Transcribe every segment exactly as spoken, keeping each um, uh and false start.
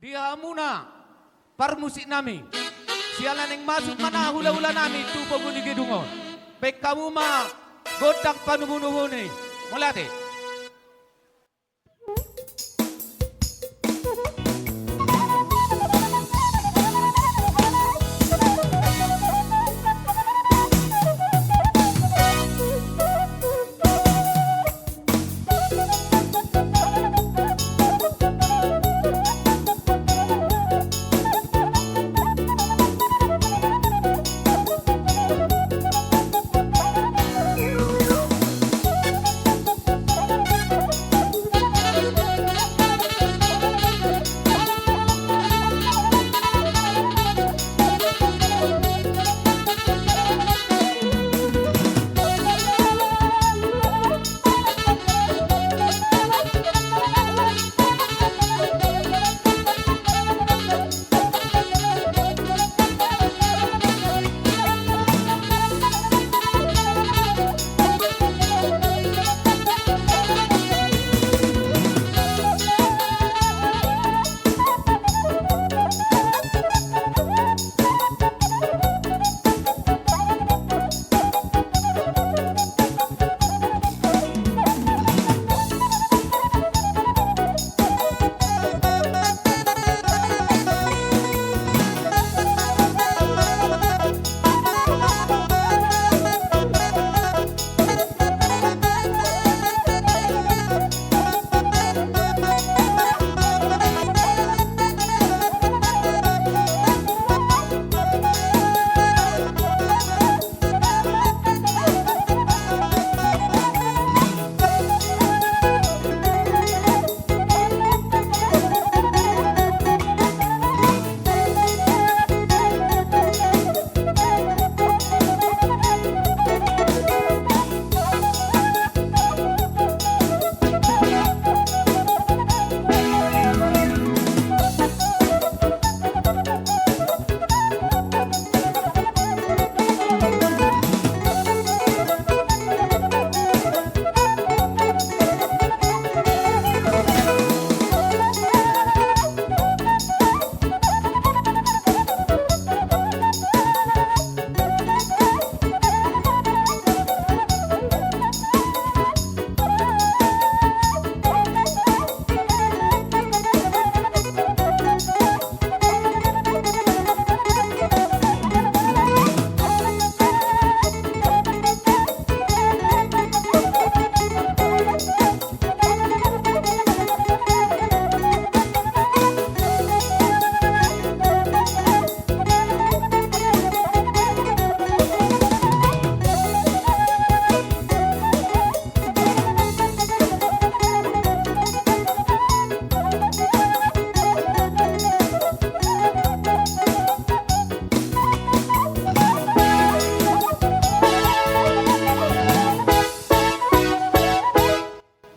Di hamuna parmusik nami, siala naeng masuk ma na hula-hula nami tu pogu ni gedung on, baen hamu ma gondang panubu-nubu ni. Mauliate.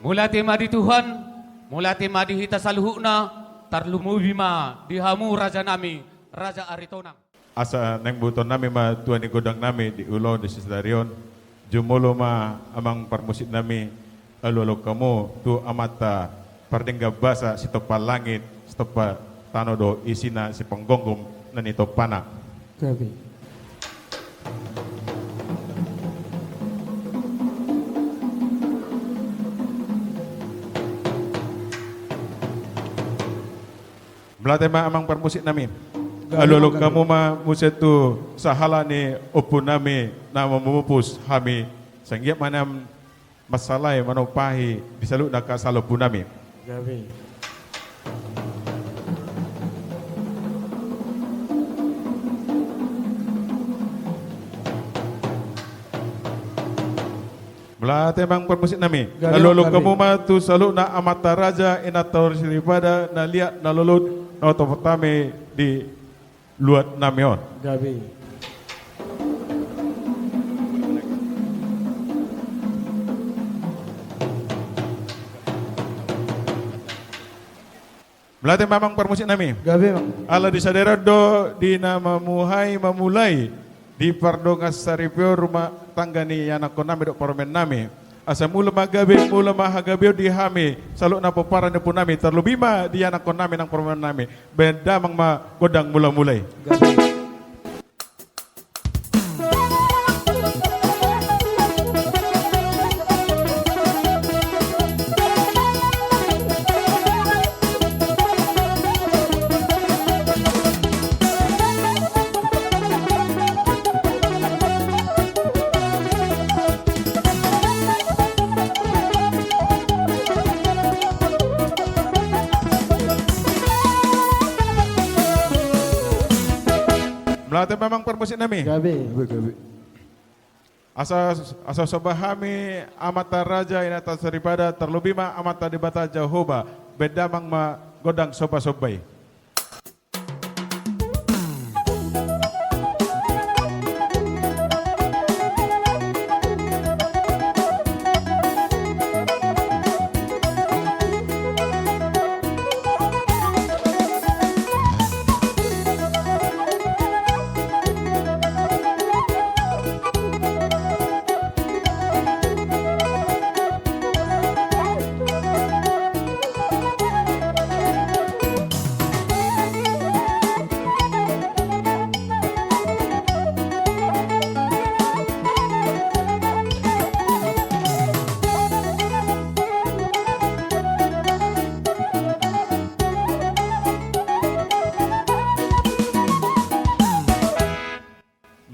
Mauliate ma di Tuhan, mauliate ma di hita saluhutna, tarlumobi ma di hamu raja nami, Raja Aritonang. Asa naeng botoon nami ma tua ni gondang nami di ulaon di sadari on. Jumolo ma amang parmusik nami, alualuhon hamu tu Amanta Pardenggan Basa, sitompa langit, sitompa tano do isina, sipanggonggom na nitompana. Gabe. Mauliate ma amang parmusik nami. Gabe, alualuhon hamu ma muse tu sahala ni ompu nami na mamupus hami, sai anggiat ma nian mansalahi manumpahi di saluhut angka salompu nami. Gabe. Mauliate amang parmusik nami. Gabe, gabe. Alualuhon hamu ma tu saluhutna amanta raja, inanta soripada, na liat na lolot, na otopot hami di luat nami on. Gabe. Mauliate ma amang parmusik nami. Gabe, amang. Ala di sadari on do di na mamuhai mamulai di pardongan saripeon rumah tangga ni anakkon nami dohot parumaen nami, Asa mula ma gabe, mula ma hagabeon di hami saluhutna pomparan ni ompunami, tarlobi ma di anakkonnami nang parumaennami. Bahen damang ma gondang mulamula i. Gabe. Mauliate ma amang parmusiknami. Gabe. Gabe, gabe. Asa, asa somba hami amanta raja, inanta soripada, tarlobi ma Amanta Debata Jahowa, bahen damang ma gondang sombasomba i.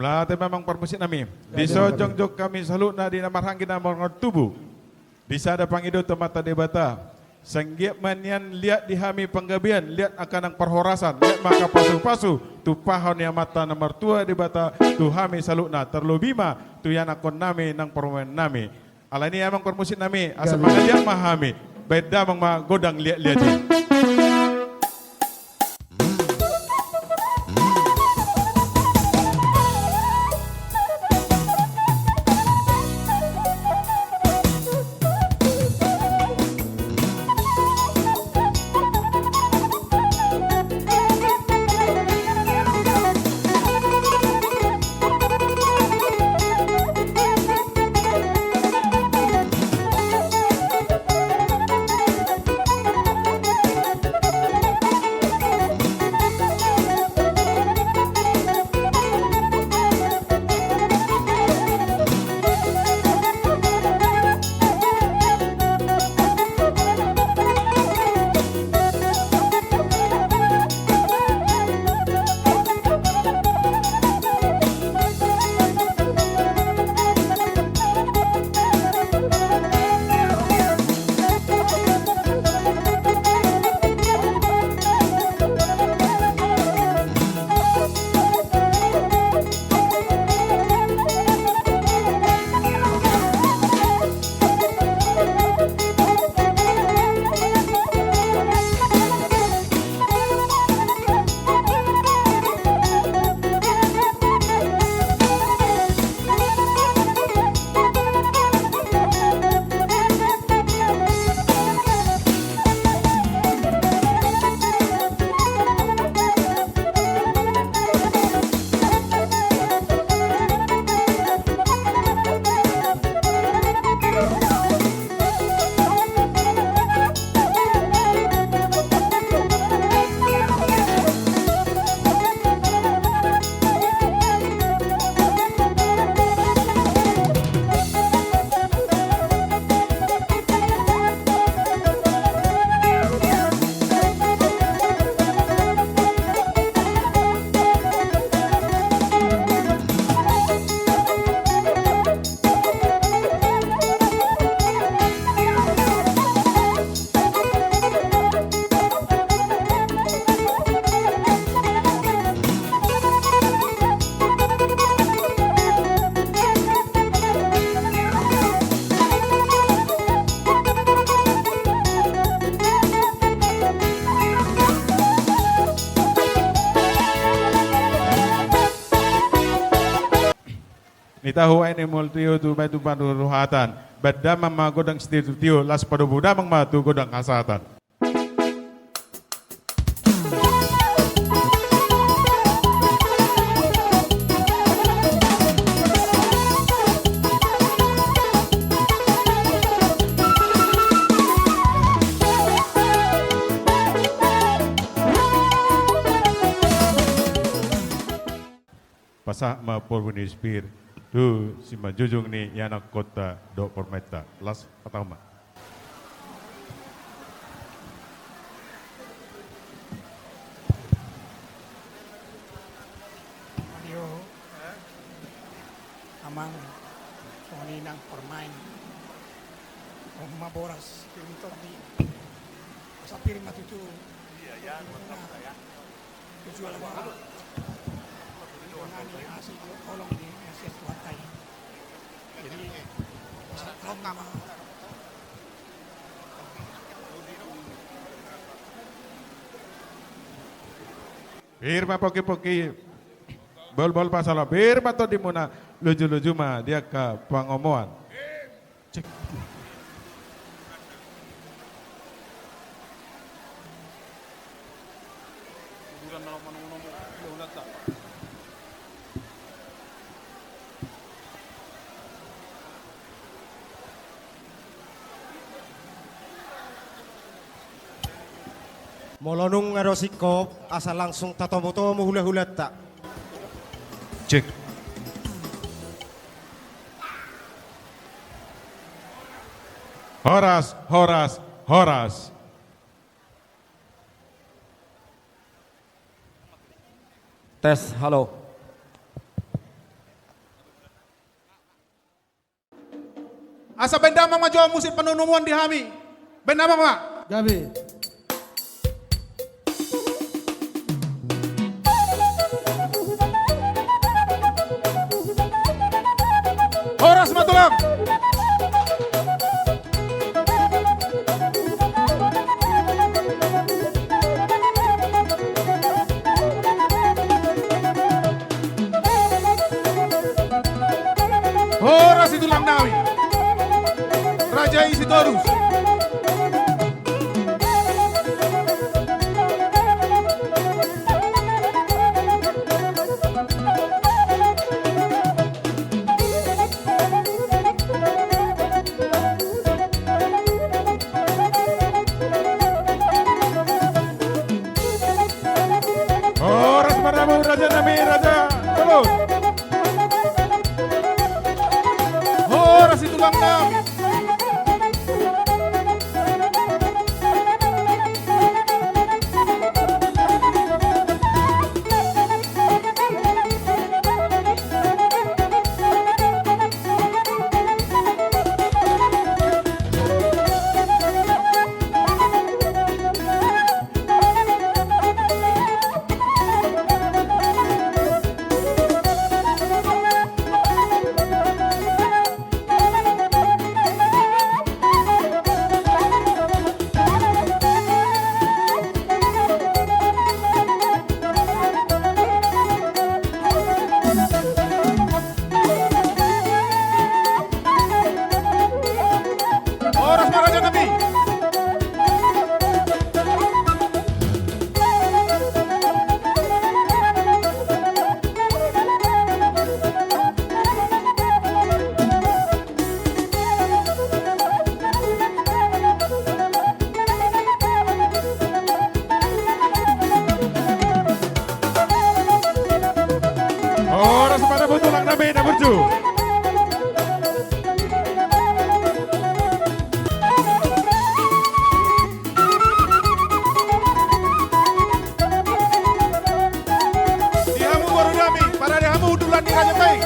Mauliate ma amang parmusiknami. Di son jongjong hami saluhutna di na marhaha na martubu. Di sada pangidoan tu Amanta Debata. Sai anggiat ma nian liat di hami panggabean, liat angka nang parhorasan, liat ma angka pasupasu, tumpahon ni Amanta na martua Debata, tu hami saluhutna, tarlobi ma, tu ianakkonnami nang parumaennami. Alani i amang parmusiknami, asa mangaliat ma hami, bahen damang ma gondang liatliat i. Nitahu ai ni mol tio tu batu padu ruhatan. Bahen damang ma gondang sitio-tio, laos padomu damang ma tu gondang hasahatan. Pasahat ma porbu ni sipir tu simanjujung ni ianakhonta dohot parumaenta. Las, patahon ma. Adio, amang, songon i nang parumaen. Ro ma boras, pir ni tondi. Asa pir ma tutu. Iya, iya, mantap, ya. Tujuan apa? Jadi, pir ma pongki-pongki, bolbol pasala, pir ma tondimuna, luju-luju ma di angka pangomoan. Cek. Molo nunga ro singkop, asa langsung tatomu-tomu hula-hulanta. Cek. Horas, horas, horas. Tes, halo. Asa baen damang ma jo musik panondomuan di hami. Baen damang ma. Gabe. Horas ma tulang. Horas i tulang nami. Raja i Sitorus. Horas ma raja nami, raja. Halo. Horas i tulang nami. Horas ma raja nami. Horas ma tulang nami na burju. Di hamu boru nami, parade hamu hundulan ni raja i.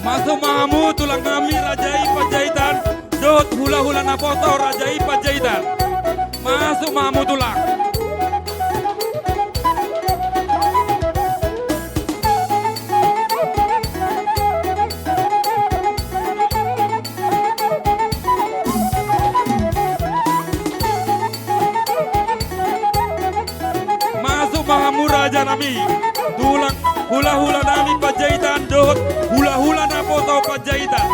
Masuk ma hamu tulang nami raja i Panjaitan, dohot hula-hula na poto raja i Panjaitan. Masuk ma hamu tulang. Panjaitan.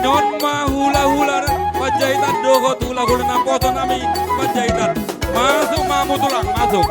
On ma hulahula Panjaitan dohot hulahula naposo nami Panjaitan. Masuk ma hamu tulang, masuk.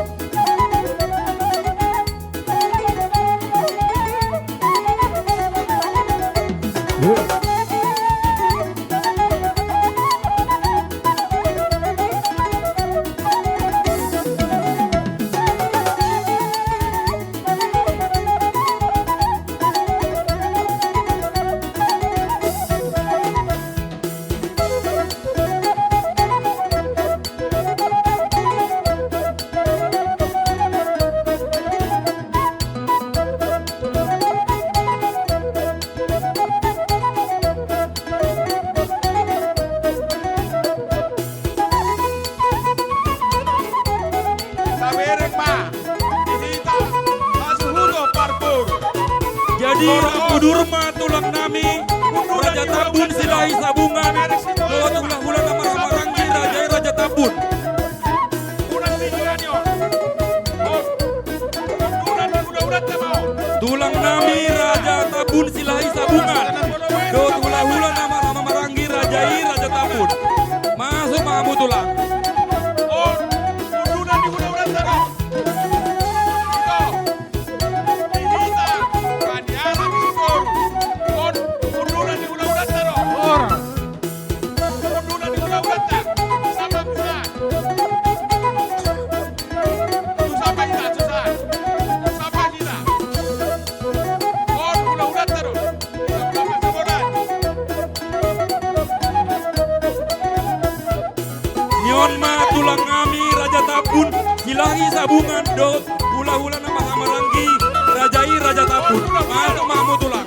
Tabereng ma di hita hasuhuton parboru. Jadi, udur ma tulang nami Raja Tambun Silahi Sabungan dohot hulahula na marhahamaranggi, raja i Raja Tambun. Tulang nami Raja Tambun Silahi Sabungan dohot hulahula na marhahamaranggi, raja i Raja Tambun. Masuk ma hamu tulang. Ni on ma tulang nami Raja Tambun Silahi Sabungan dohot hulahula na marhahamaranggi, raja i Raja Tambun. Masuk ma hamu tulang.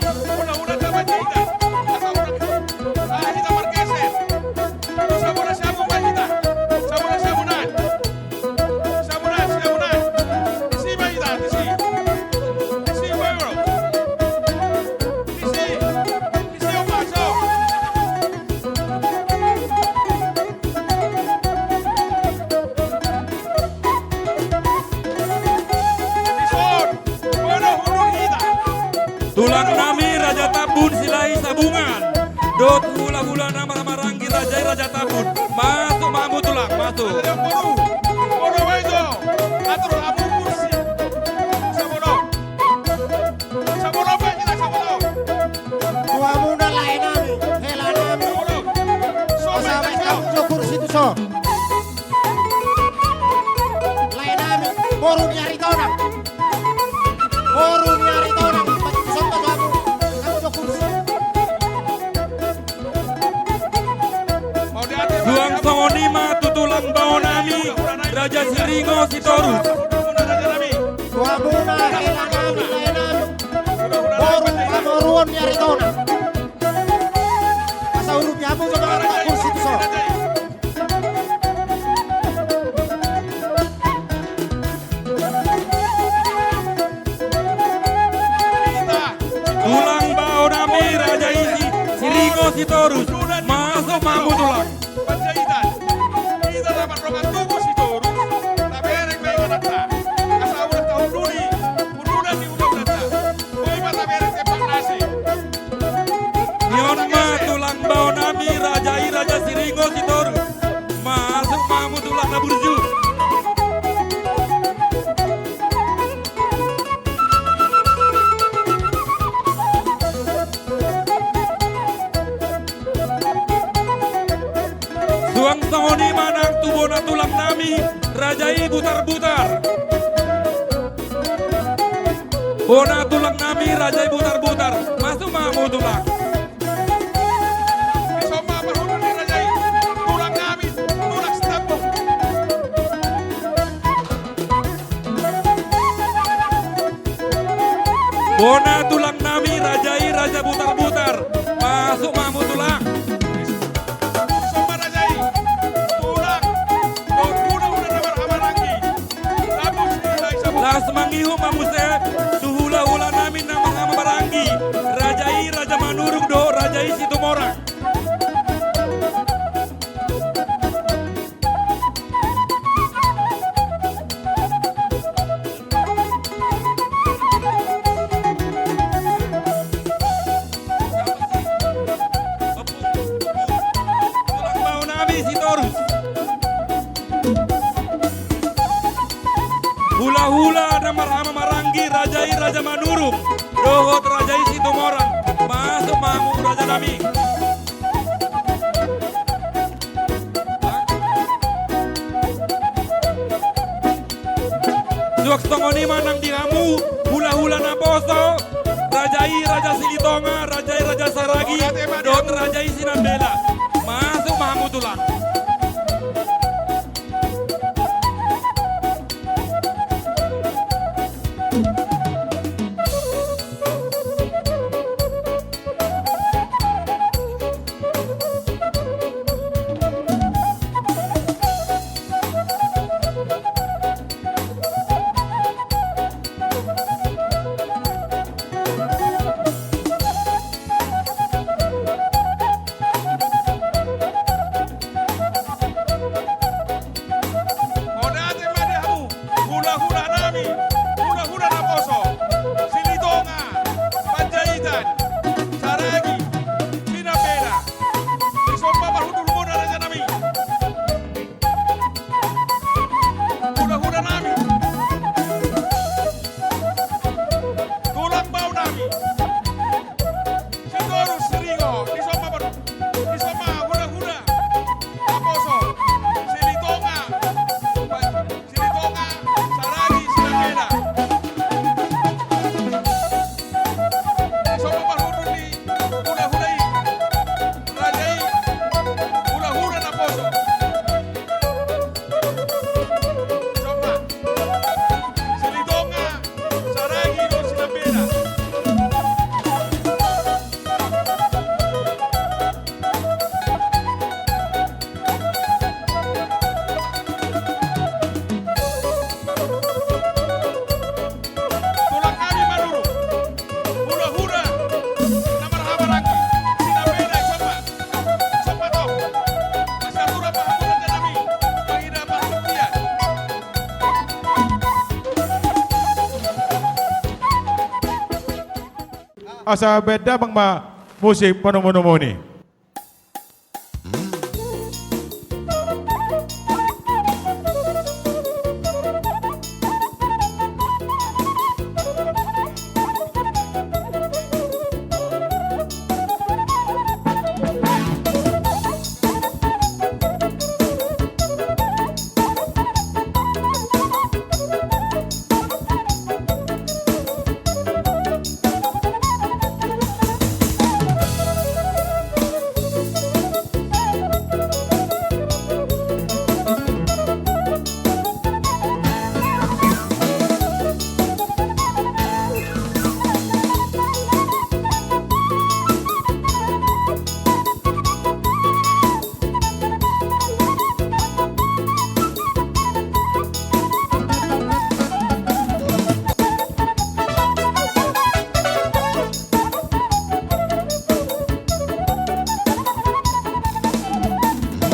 Tulang nami Raja Tambun Silahi Sabungan dohot hulahula na marhahamaranggi, raja i Raja Tambun. Masuk ma hamu tulang, masuk. Tu hamuna lae nami, hela nami. Asa baen hamu jo kursi tuson. Lae nami, boru ni Aritonang. Boru ni Aritonang, baen tuson ma tu hamu. Hamu jo kursi. Suang songon i ma tu tulang bao nami Raja Siringo Sitorus. Tu hamuna hela nami, lae nami, boru pamoruon ni Aritonang. Asa urupi hamu jo manang kursi tuson. Tulang bao nami Raja i Siringo Sitorus. Masuk ma hamu tulang. Panjaitan. Hita na mardongan tubu Sitorus, tabereng ma ingananta. Asa unang taunduli udunan ni hulahulanta. Boi ma tabereng tempat nasi. Ni on ma tulang bao nami Raja i Raja Siringo Sitorus. Masuk ma hamu tulang na burju. Suang songon i ma nang tu bona tulang nami Raja i Butarbutar. Bona tulang nami Raja i Butarbutar. Masuk ma hamu tulang. Dison ma parhundul ni raja i, tulang nami, tulang Sitambung. Bona tulang nami Raja i Raja Butarbutar. Masuk ma hamu tulang. Dison ma raja i, tulang dohot hulahula na marhahamaranggi. Las mangihut ma muse tu hulahula nami na marhahamaranggi, raja i Raja Manurung dohot raja i Situmorang. Raja Manurung dohot Raja i Situmorang, masuk ma hamu raja nami. Suang songon i ma nang di hamu hulahula naposo, raja i Raja Silitonga, raja i Raja Saragi, dohot raja i Sinambela. Masuk ma hamu tulang. Mauliate ma di hamu hulahula nami, hulahula naposo, Silitonga, Panjaitan, Saragi, Sinambela. Dison ma parhundulmuna raja nami. Hulahula nami, tulang bau nami. Sitorus, Siringo, dison ma bar-, dison ma hulahula naposo, Silitonga, Silitonga, Saragi, Sinambela. Dison ma parhundul ni hulahula i, raja i, hulahula naposo. Dison ma. Silitonga, Saragi dohot Sinambela. Tulang nami Manurung, hulahula na marhahamaranggi, Sinambela, dison ma. Dison ma tong. Masiatur ma hamu raja nami, mangida parhatian. Asa baen damang ma musik panomunomuni.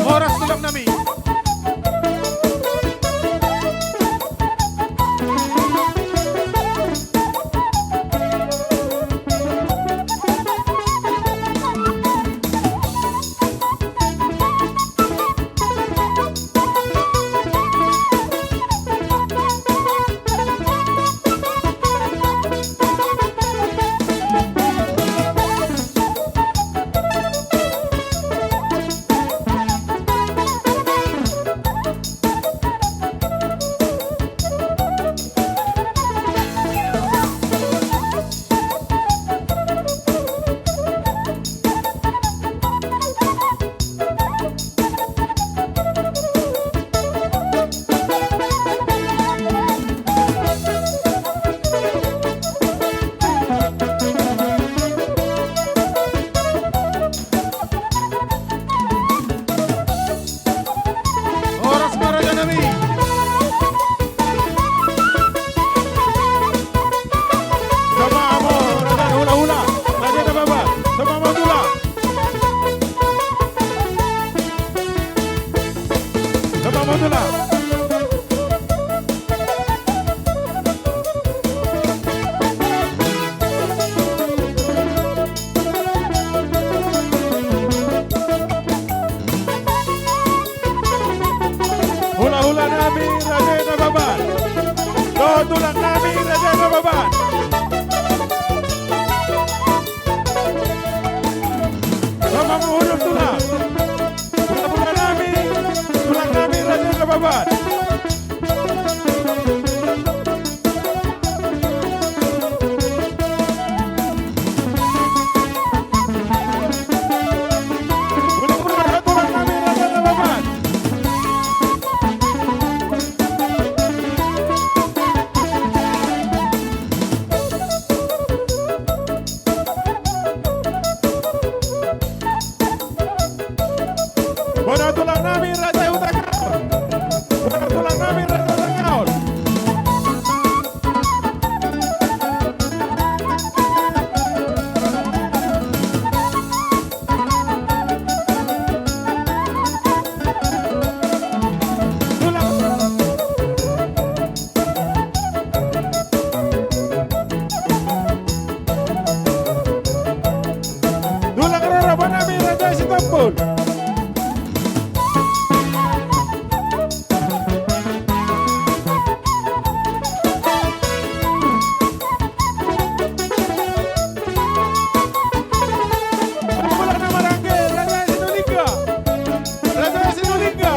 Horas tulang nami. Horas ma raja nami. Sama amo raja hulahula, raja na baban. Sama amo tulang. Sama amo tulang. Hulahula nami raja na baban. Dohot tulang nami raja na baban. Pul. Raja Sinulinga.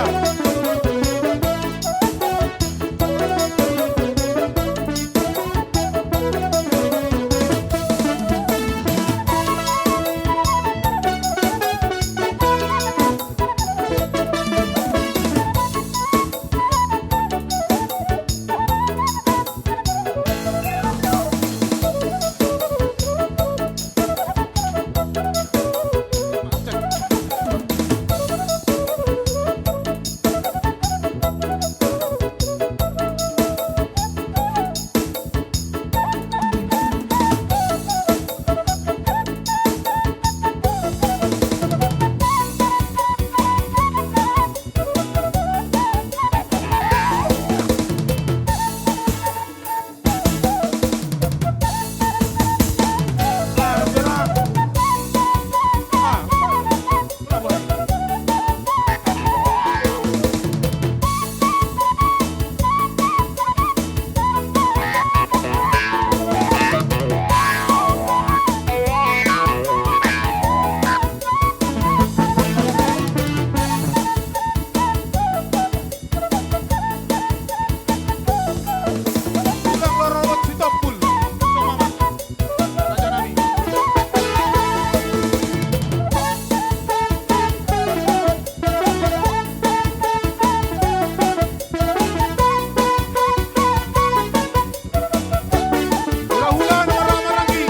Hulahula na marhahamaranggi,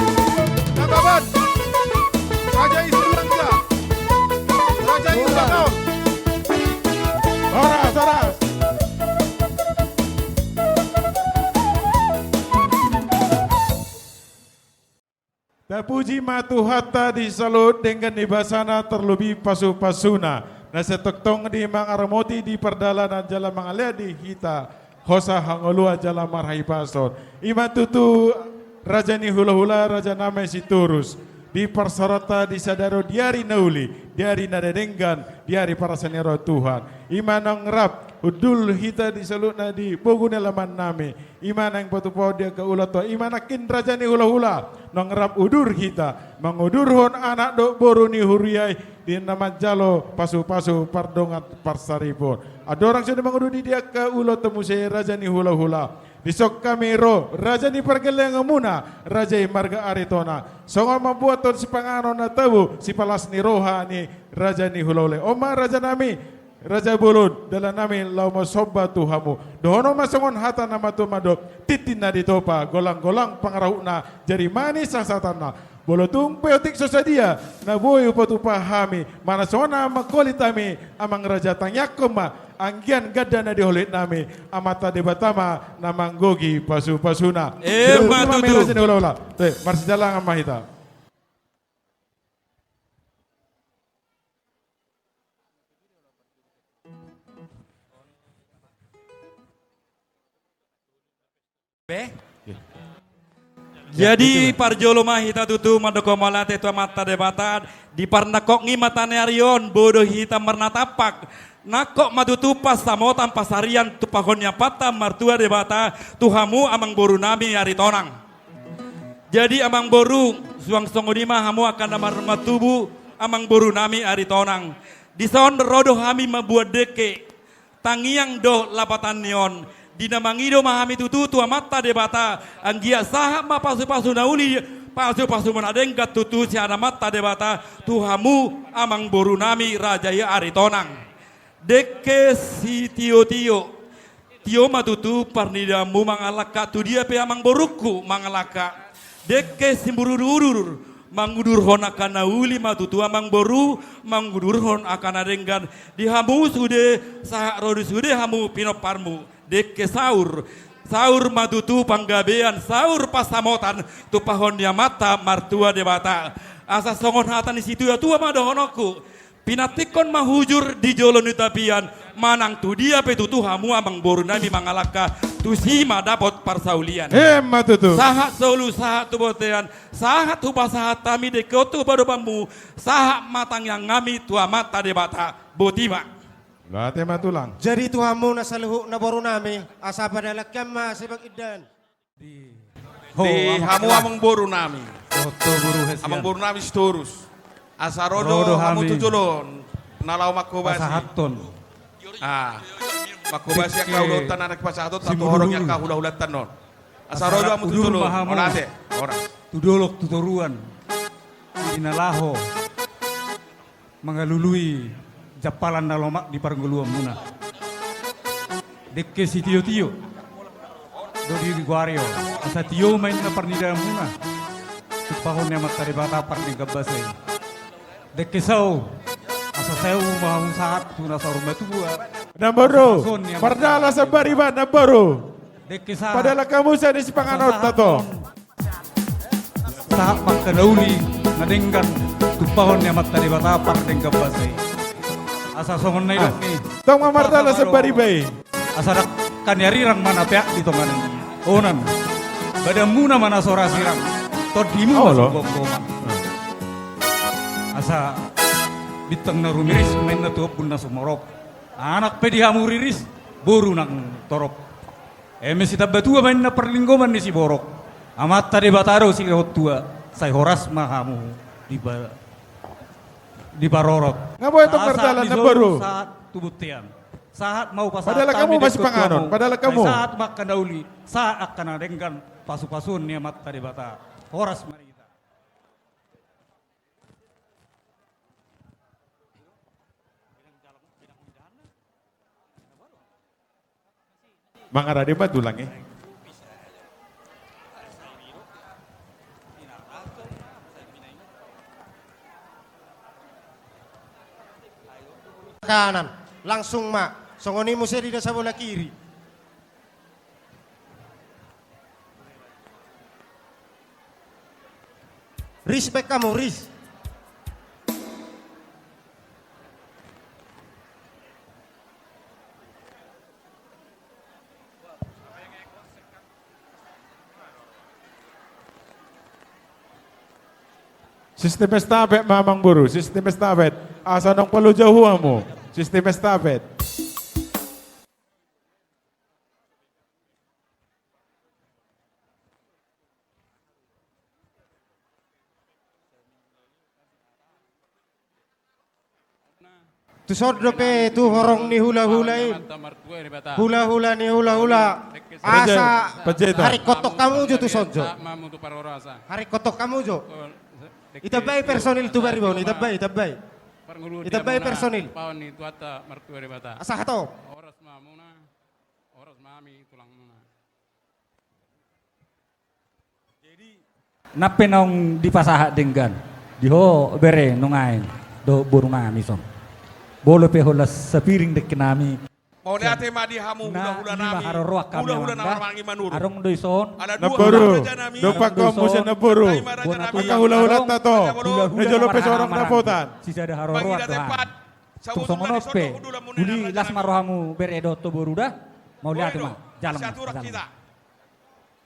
Nababan, Raja i Sinulinga, Raja i Hulahula. Horas, horas. Tapuji ma Tuhanta di saluhut denggan ni basana, tarlobi pasupasuna na sai tongtong di mangaramoti di pardalanan jala mangalean di hita hosa hangoluan jala marhahipason. I ma tutu, Raja ni Hulahula, Raja nami Sitorus, di parsaoranta di sadari on, di ari na uli, di ari na denggan, di ari parasaniaron Tuhan. I ma naung rap hundul hita di saluhutna di bogu ni alaman nami. I ma naeng patupahon di angka ulaonta, i ma nangkin Raja ni Hulahula, naung rap udur hita, mangudurhon anak dohot boru ni huria i, di na manjalo pasupasu pardongan parsaripeon. Andorang songon i manguduri di angka ulaonta muse, Raja ni Hulahula, dison hami ro, raja ni pargellengonmuna, raja i marga Aritonang, songon mamboathon sipanganon na tabo, sipalas ni roha ni Raja ni Hulahula i. On ma Raja nami, Raja Bolon, dalan nami laho marsomba tu hamu. Dohonon ma songon hata na matua mandok: Tintin na ditopa, golanggolang pangarahutna, jari manis sasahatanna. Molo tung pe otik so sadia na boi hupatupa hami, manang songon na mangholit hami, amang raja, tangiangkon ma anggiat ganda na di holit nami, Amanta Debata ma na manggohi pasupasuna. Emma tutu. Raja ni Hulahula. Te, marsijalangan ma hita. Be? Jadi, parjolo ma hita tutu mandok mauliate tu Amanta Debata, di parnangkok ni mataniari on, boi do hita marnatampak nangkok ma tutu pansamotan pansarian tumpahon ni Amanta Martua Debata tu hamu amangboru nami Aritonang. Jadi, amangboru, suang songon i ma hamu angka na marnunga tubu, amangboru nami Aritonang. Dison ro do hami mambuat dengke, tangiang dohot lapatan ni on. Di na mangido ma hami tutu tu Amanta Debata, anggiat sahat ma pasupasu na uli, pasupasu na denggan tutu sian Amanta Debata tu hamu amangboru nami raja i Aritonang. Dengke sitiotio. Tio ma tutu parnidaanmu mangalangka, tu dia pe amangborungku mangalangka. Dengke simudurudur, mangudurhon angka na uli ma tutu amangboru, mangudurhon angka na denggan. Di hamu sude, sahat ro di sude hamu pinomparmu. Dengke saur, saur ma tutu panggabean, saur pansamotan tumpahon ni Amanta Martua Debata. Asa songon hata ni situatua ma dohononku: Pinantikkon ma hujur di jolo ni tapian, manang tu dia pe tutu hamu amangboru nami mangalangka, Tusi ma dapot parsaulian. Emma tutu. Sahat solu, sahat tu bontean, sahat hupasahat hami dengke on tu padopanmu, sahat ma tangiang hami tu Amanta Debata. Boti ma. Mauliate ma tulang. Jadi tu hamu na saluhutna boru nami, asa padalangkon ma sipangindahan. Di hamu amang boru nami. Amang boru nami Sitorus. Asa ro do hamu tu jolo na laho manghobasi. Ah, manghobasi angka ulaonta na pasahatonta tu horong ni angka hulahulanta on. Asa ro do hamu tu jolo. Mauliate. Horas. Tu dolok tu toruan. Di na laho mangalului jampalan na lomak di parngoluanmuna. Dengke sitiotio do digoari on, asa tio ma inna parnidaanmuna tumpahon ni Amanta Debata pardenggan basa i. Dengke saur, asa saur ma hamu sahat tu na saur matua. Namboru, mardalan sambariba, namboru. Dengke sahat. Padalan hamu sian sipanganon, tato. Sahat ma angka na uli na denggan tumpahon ni Amanta Debata pardenggan basa i. Asa songon na nidok ni. Tong ma mardalan sambariba i. Asa dangka ni arirang ma na peak di tonga ni onan. Badanmuna ma na so ra sirang. Tondimuna ma so gomgoman. Asa bintang na rumiris ma inna tu ombun na sumorop. Anak pe di hamu riris, boru nang torop. Eme sitambatua ma inna parlinggoman ni siborok. Amanta Debata do silehon tua, sai horas ma hamu dipa-, diparorot. Nga boi tong mardalan, namboru. Sahat tu bontean. Sahat ma hupasahat hami dengke on tu hamu. Padalan hamu. Sahat ma angka na uli, sahat angka na denggan, pasupasuon ni Amanta Debata. Horas ma di hita. Mangarade ma tulang i. Kanan, langsung ma, songon i muse di na sabola kiri. Respect hamu, ris. Sistem estafet ma, amang boru, sistem estafet. Asa naung paloja hamu, sistem estafet. Tuson dope tu horong ni hulahula i. Hulahula ni hulahula. Asa haringkothon hamu jo tuson jo. Haringkothon hamu jo. Itambai personil tu bariba on, itambai, itambai. Itambai personil. Asa hatop. Horas ma muna, horas ma hami tulangmuna. Nang pe naung dipasahat denggan di ho bere nuaeng dohot boru nami son. Molo pe holan sapiring dengke nami. Mauliate ma di hamu hulahula nami, hulahula na marhaha manurung. Adong do dison. Namboru, dompak hamu sian namboru. Angka hulahulanta, tato. Na jolo pe so adong dapotan. Sisada haroroan do hami. Tung songon on pe, uli las ma rohamu bere dohot boru da. Mauliate ma. Jalang ma.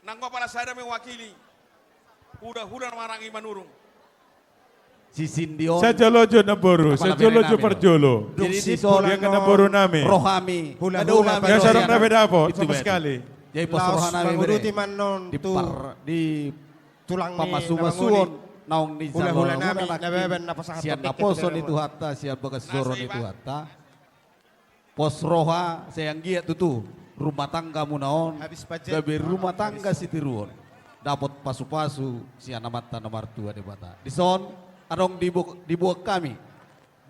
Nang ho pala sada mewakili hulahula na marhaha manurung. Sisindi on. Sajolo jo namboru, sajolo jo parjolo. Jadi dison, namboru nami. Rohami. Hulahula. Nga so adong na pe dapot sama sekali. Jadi pos roha nami bere. Di par, di pamasumasuon naung nijalo hulahula nami. Sian naposo ni Tuhanta, sian bagas joro ni Tuhanta. Pos roha sai anggiat tutu rumah tanggamuna on gabe rumah tangga sitiruon, dapot pasupasu sian Amanta na martua Debata. Dison adong dibo-, diboan hami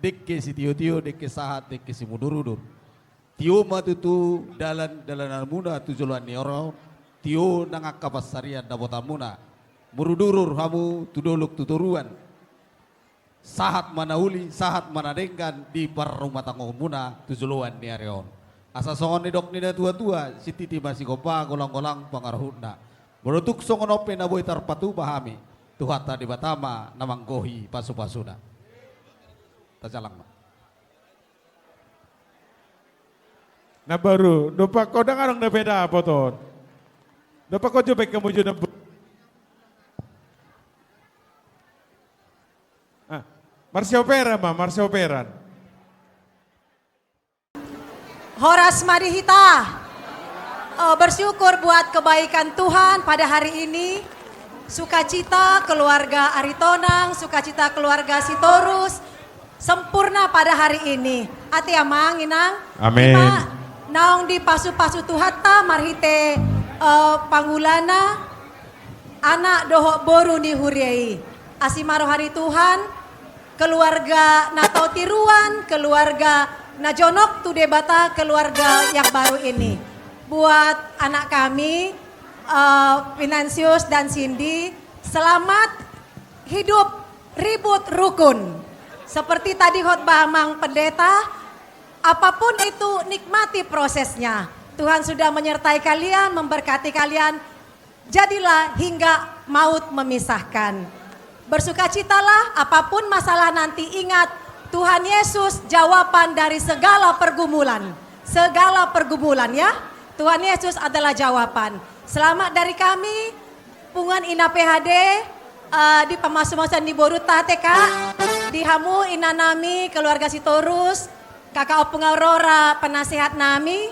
dengke sitiotio, dengke sahat, dengke simudurudur. Tio ma tutu dalan, dalananmuna tu joloan ni ari on. Tio nang angka pansarian dapotanmuna. Mudurudur hamu tu dolok tu toruan. Sahat ma na uli, sahat ma na denggan di parrumatanggaonmuna tu joloan ni ari on. Asa songon nidok ni natuatua, sititi ma sigompa, golanggolang pangarahutna. Molo tung songon on pe na boi tarpatupa hami, Tuhanta Debata ma na manggohi pasupasuna. Tajalang ma. Na baru, dompak ho ndang adong dope dapot on. Dompak ho jo baen hamu jo na baru. Ah, marsioperan ma, marsioperan. Horas ma di hita. Eh, bersyukur buat kebaikan Tuhan pada hari ini. Sukacita keluarga Aritonang, sukacita keluarga Sitorus sempurna pada hari ini. Ate amang, inang. Amin. Ima naung dipasupasu Tuhanta marhite, eh, pangulana, anak dohot boru ni huria i. Asi ma roha ni Tuhan, keluarga na tau tiruan, keluarga na jonok tu Debata, keluarga yang baru ini. Buat anak kami, eh, Pinansius dan Cindy, selamat hidup ribut rukun. Seperti tadi khotbah Amang Pendeta, apapun itu, nikmati prosesnya. Tuhan sudah menyertai kalian, memberkati kalian. Jadilah hingga maut memisahkan. Bersukacitalah, apapun masalah nanti, ingat, Tuhan Yesus jawaban dari segala pergumulan. Segala pergumulan, ya. Tuhan Yesus adalah jawaban. Selamat dari kami, punguan Ina P H D, eh, di pamasumasuon ni borunta, ate, Kak, di hamu ina nami, keluarga Sitorus, Kakak Ompung Aurora, penasehat nami,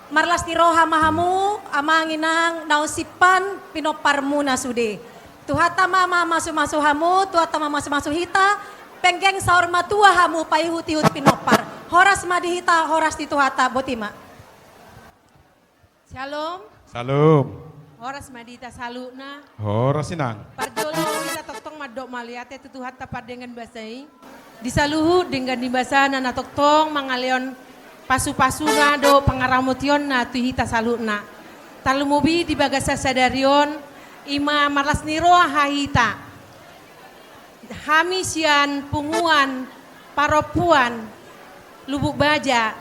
marlas ni roha ma hamu, amang inang, naung simpan pinomparmuna sude. Tuhanta ma mamasumasu hamu, Tuhanta ma mamasumasu hita, penggeng saur matua hamu paihutihut pinompar. Horas ma di hita, horas di Tuhanta, boti ma. Shalom. Shalom. Horas ma di hita saluhutna. Horas, inang. Parjolo hita tongtong mandok mauliate tu Tuhanta pardenggan basa i. Di saluhut denggan ni basana na tongtong mangalehon pasupasuna dohot pangaramotionna tu hita saluhutna. Tarlumobi di bagasan sadari on, ima marlas ni roha hita. Hami sian punguan parompuan Lubuk Baja,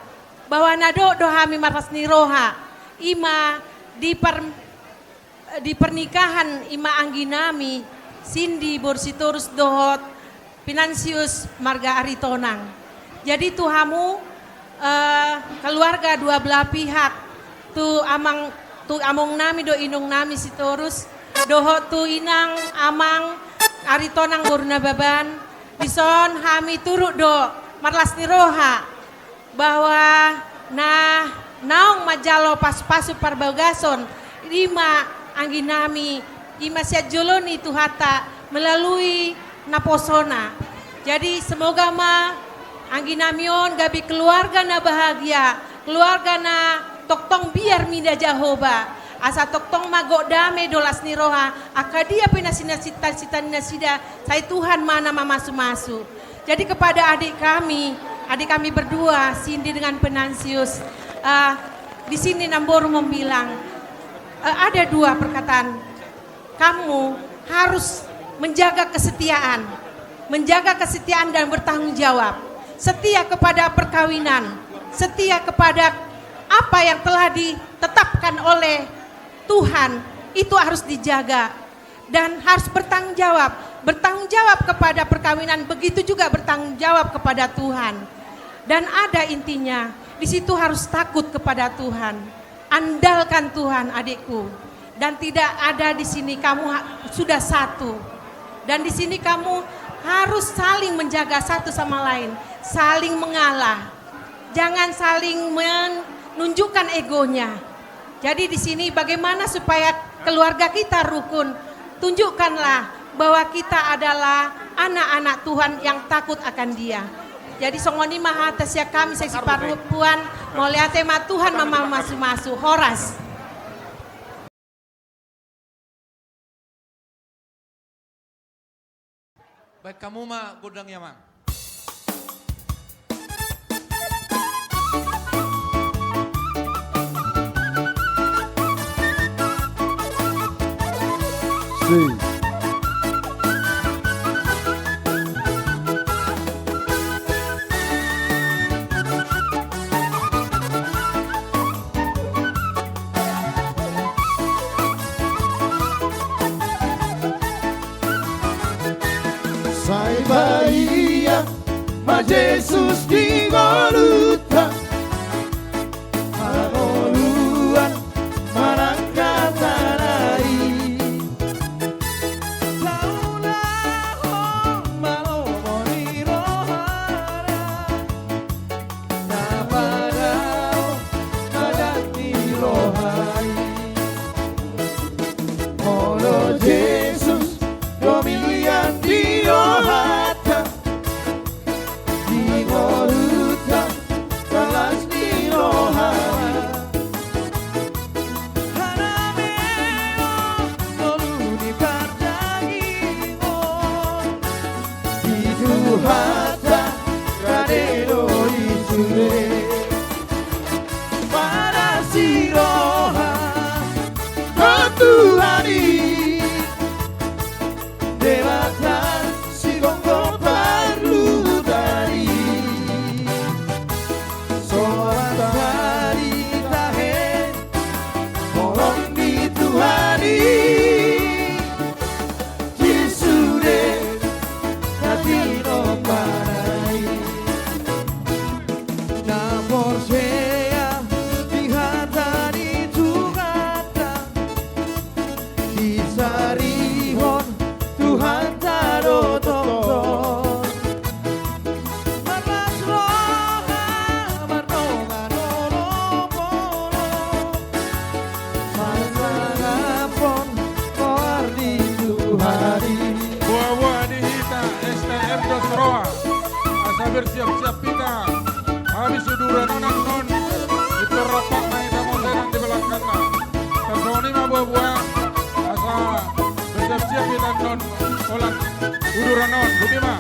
bahwa na dok do hami marlas ni roha, ima di par-, di pernikahan ima anggi nami, Cindy boru Sitorus dohot Pinansius marga Aritonang. Jadi tu hamu, eh, keluarga dua belah pihak, tu amang, tu among nami dohot inong nami Sitorus, dohot tu inang amang Aritonang boru Nababan, dison hami turut do marlas ni roha, bahwa na naung manjalo pasupasu parbagason, ima anggi nami, ima sian jolo ni Tuhanta melalui naposona. Jadi semoga ma anggi nami on gabe keluarga na bahagia, keluarga na tongtong biar mida Jahowa, asa tongtong ma gok dame dohot las ni roha, angka dia pe na sinasita-sita ni nasida, sai Tuhan ma na mamasumasu. Jadi kepada adik kami, adik kami berdua, Cindy dengan Pinansius, eh, di sini Namboru membilang, eh, ada dua perkataan. Kamu harus menjaga kesetiaan, menjaga kesetiaan dan bertanggung jawab. Setia kepada perkawinan, setia kepada apa yang telah ditetapkan oleh Tuhan, itu harus dijaga. Dan harus bertanggung jawab. Bertanggung jawab kepada perkawinan, begitu juga bertanggung jawab kepada Tuhan. Dan ada intinya, di situ harus takut kepada Tuhan. Andalkan Tuhan, adikku. Dan tidak ada di sini, kamu ha-, sudah satu. Dan di sini kamu harus saling menjaga satu sama lain, saling mengalah. Jangan saling menunjukkan egonya. Jadi di sini bagaimana supaya keluarga kita rukun? Tunjukkanlah bahwa kita adalah anak-anak Tuhan yang takut akan Dia. Jadi songon i ma hata sian hami saksi parompuan, mauliate ma, Tuhan ma mamasumasu. Horas. Baen hamu ma gondang i, amang. Si. Sai paihut ma Jesus di ngolunta, Eloi sude. Marasi roha, Tuhan i, Debata sigomgom parluhutan i. Solat sari tahe, holong ni Tuhan i. Di sude na tinopa i. Na porsea di hata ni Tuhanta, disarihon Tuhanta do tongtong. Marlas roha, mardongan olopolop, manangiangkon goar ni Tuhan i. Boa-boa di hita S T M dos Roa. Asa bersiap-siap hita. Habis uduran on annon. Pintor rap ma hita muse nang di belakangna. Tarsongon i ma boa-boa. Asa bersiap-siap hita annon. Holan uduran on. Boti ma.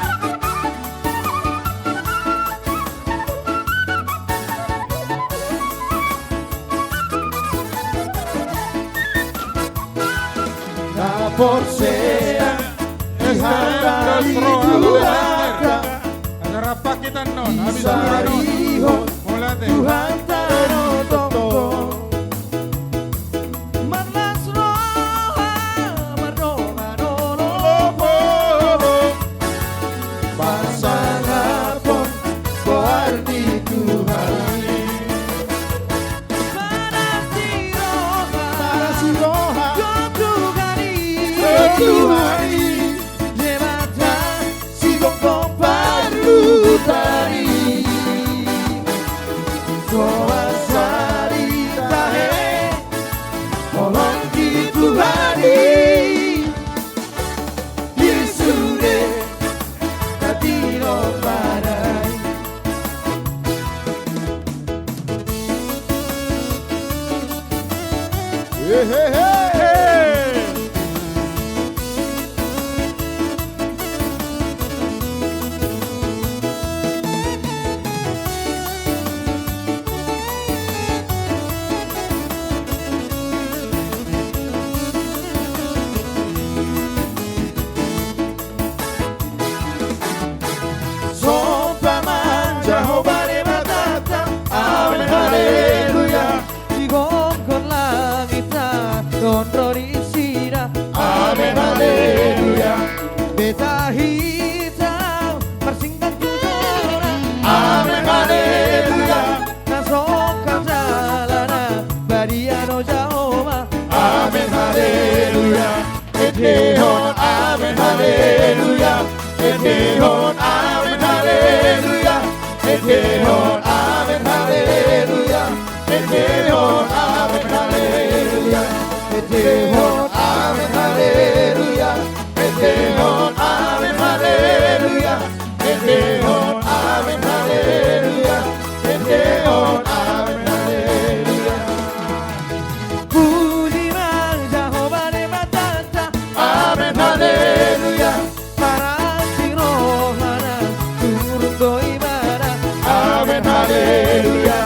Na porsea di hata ni Tuhanta. Asa rap ma hita annon, habis uduran on. Disarihon Tuhanta do tongtong. Marlas roha, mardongan olopolop, pasangaphon goar ni Tuhan i. Marasi roha, marasi roha, tu Tuhan i, tu Tuhan i. Debata sigomgom parluhutan i. Solat sari tahe, holong ni Tuhan i. Di sude na tinopa i. He, he, he, he. Somba ma Jahowa Debatanta. Amen, haleluya. Digomgom langit dohot ro ni nasida. Amen, haleluya. Beta hita marsingkat tu jolona. Amen, haleluya. Na songkap jala na badia do Jahowa. Amen, haleluya. Endehon amen, haleluya. Endehon amen, haleluya. Endehon amen, haleluya. Endehon amen, haleluya. Endehon amen, haleluya. Endehon amen, haleluya. Endehon amen, haleluya. Endehon amen, haleluya. Puji ma Jahowa Debatanta. Amen, haleluya. Marasi rohana, turun do ibana. Amen, haleluya.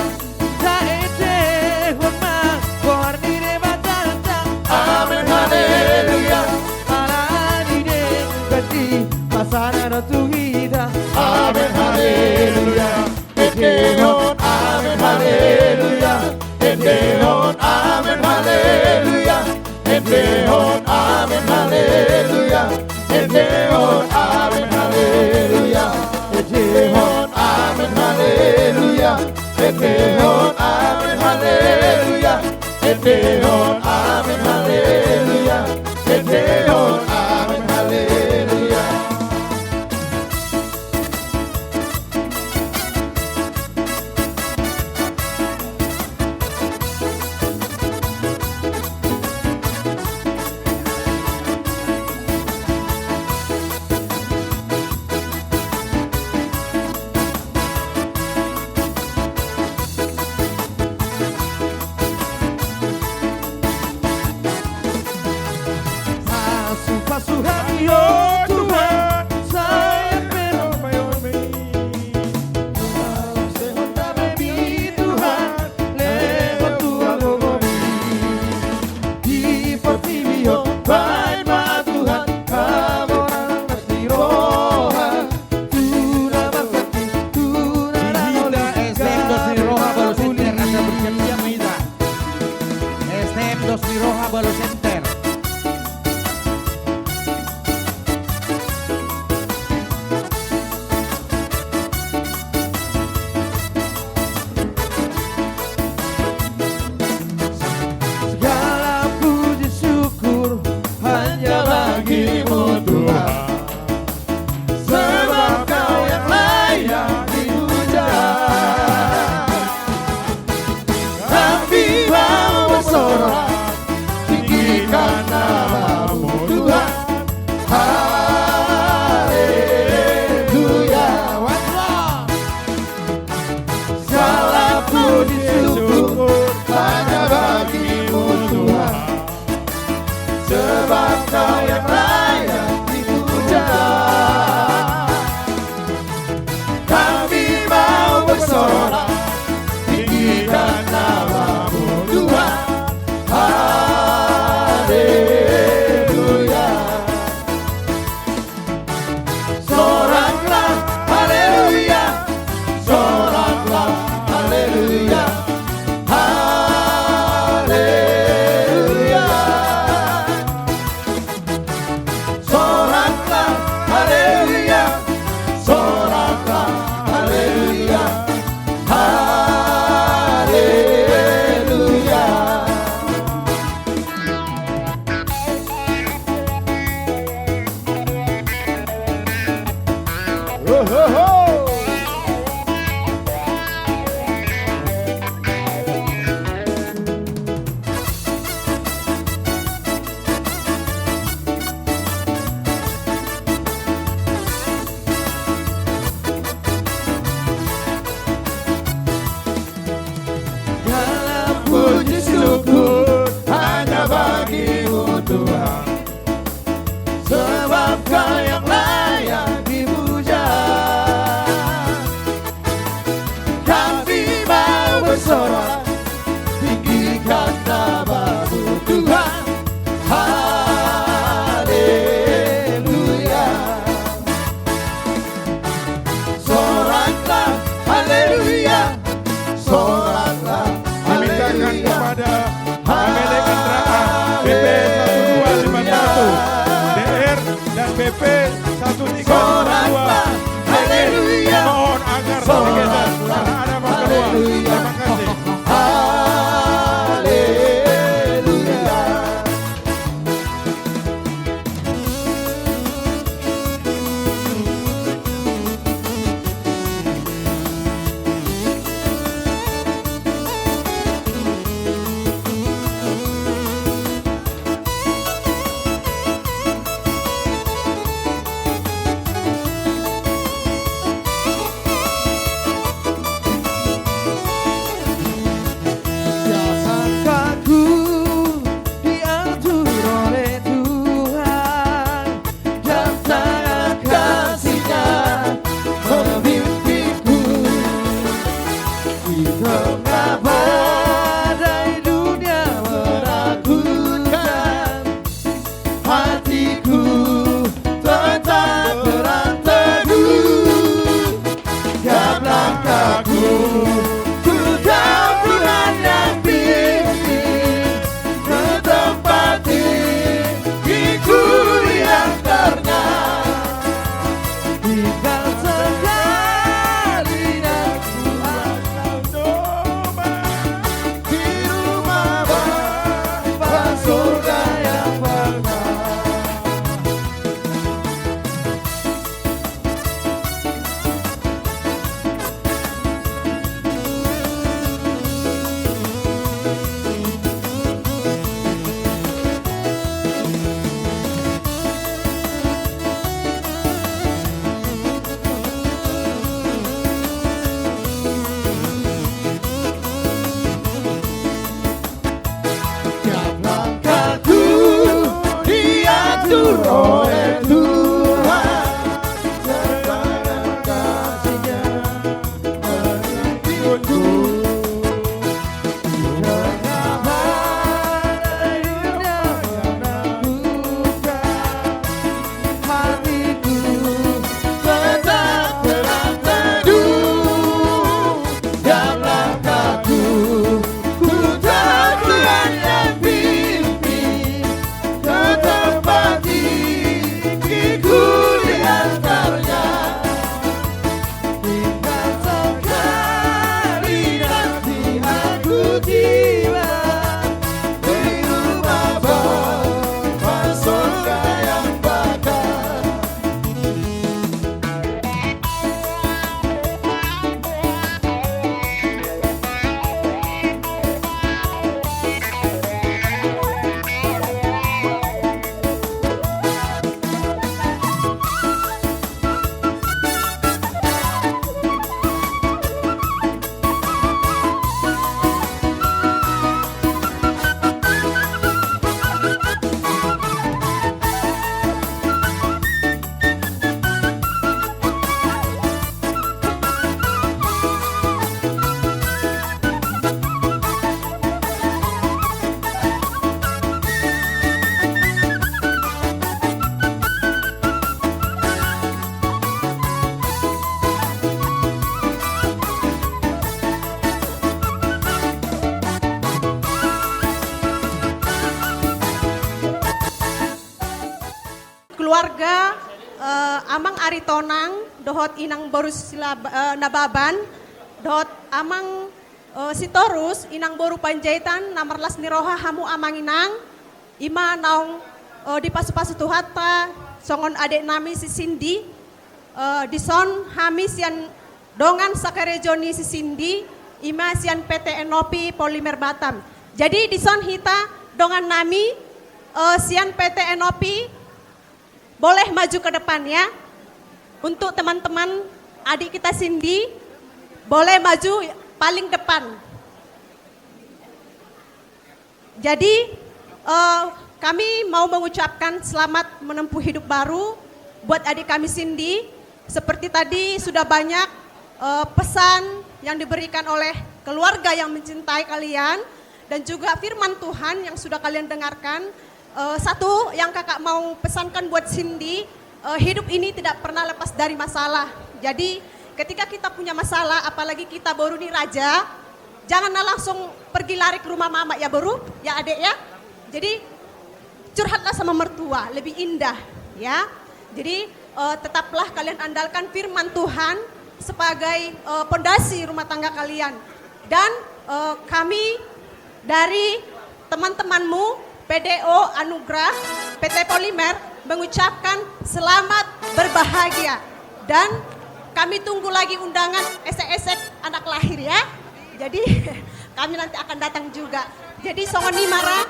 Taendehon ma goar ni Debatanta. Amen, haleluya. Ala ni denggan i, pasahat do tu hita. Amen, haleluya. Endehon amen, haleluya. Endehon amen, haleluya. Endehon amen, haleluya. Endehon amen, haleluya. Endehon amen, haleluya. Endehon amen, haleluya. Endehon amen, haleluya. Endehon amen, haleluya. Keluarga, eh, Amang Aritonang dohot Inang boru Silab-, eh, Nababan, dohot Amang, eh, Sitorus, Inang boru Panjaitan, na marlas ni roha hamu Amang Inang, ima naung, eh, dipasupasu Tuhanta songon adek nami si Cindy. Eh, dison hami sian dongan sakarejo ni si Cindy, ima sian P T Enopi Polimer Batam. Jadi dison hita dongan nami, eh, sian P T Enopi, boleh maju ke depan ya. Untuk teman-teman adik kita Cindy, boleh maju paling depan. Jadi, eh, kami mau mengucapkan selamat menempuh hidup baru buat adik kami Cindy. Seperti tadi sudah banyak, eh, pesan yang diberikan oleh keluarga yang mencintai kalian dan juga firman Tuhan yang sudah kalian dengarkan. Eh, satu yang kakak mau pesankan buat Cindy, eh, hidup ini tidak pernah lepas dari masalah. Jadi, ketika kita punya masalah, apalagi kita boru ni raja, jangan langsung pergi lari ke rumah mama ya, boru, ya, adek ya. Jadi, curhatlah sama mertua, lebih indah, ya. Jadi, eh, tetaplah kalian andalkan firman Tuhan sebagai, eh, pondasi rumah tangga kalian. Dan, eh, kami dari teman-temanmu, P D O Anugrah, P T Polimer, mengucapkan selamat berbahagia. Dan kami tunggu lagi undangan esek-esek anak lahir ya. Jadi, kami nanti akan datang juga. Jadi, songon i ma ra,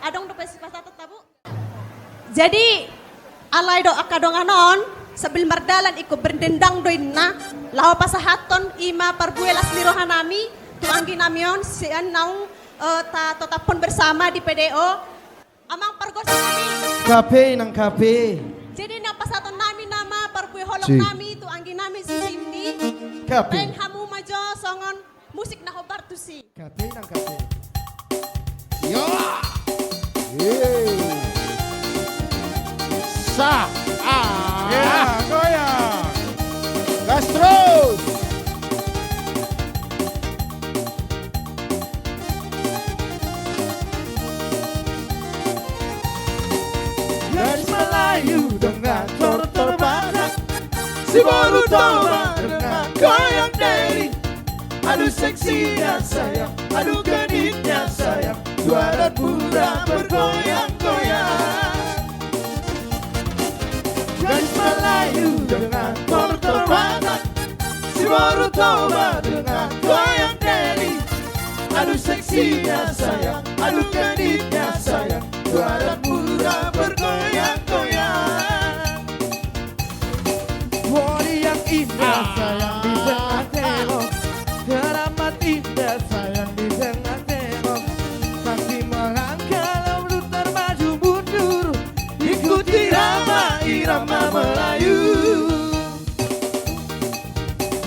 adong dope sipasahat, Bu? Jadi, alai do angka dongan on, sambil mardalan ingkon berdendang do inna, laho pasahathon ima parbue las ni roha nami, tu anggi nami on, sian naung, eh, ta-, tataphon bersama di P D O, Amang pargonsi nami. Kape, Inang, kape. Jadi, naung pasahaton nami nama parbue holong nami, tu anggi nami si Cindy. Kape. Baen hamu ma jo songon musik na hombar tusi. Kape, Inang, kape. Yo. Sa. Ah. Ya, goyang. Gas terus. Gadis Melayu dengan tortor Batak, si boru Toba dengan goyang deli. Aduh seksinya sayang, aduh genitnya sayang, tuaran muda bergoyang-goyang. Gadis Melayu dengan tortor Batak, si boru Toba dengan goyang deli. Aduh seksinya sayang, aduh genitnya sayang, tuaran muda bergoyang-goyang. Wah, yang indah sayang di tengah tembok, teramat indah sayang di tengah tembok. Kaki melangkah lalu termaju mundur, ikuti irama, irama Melayu.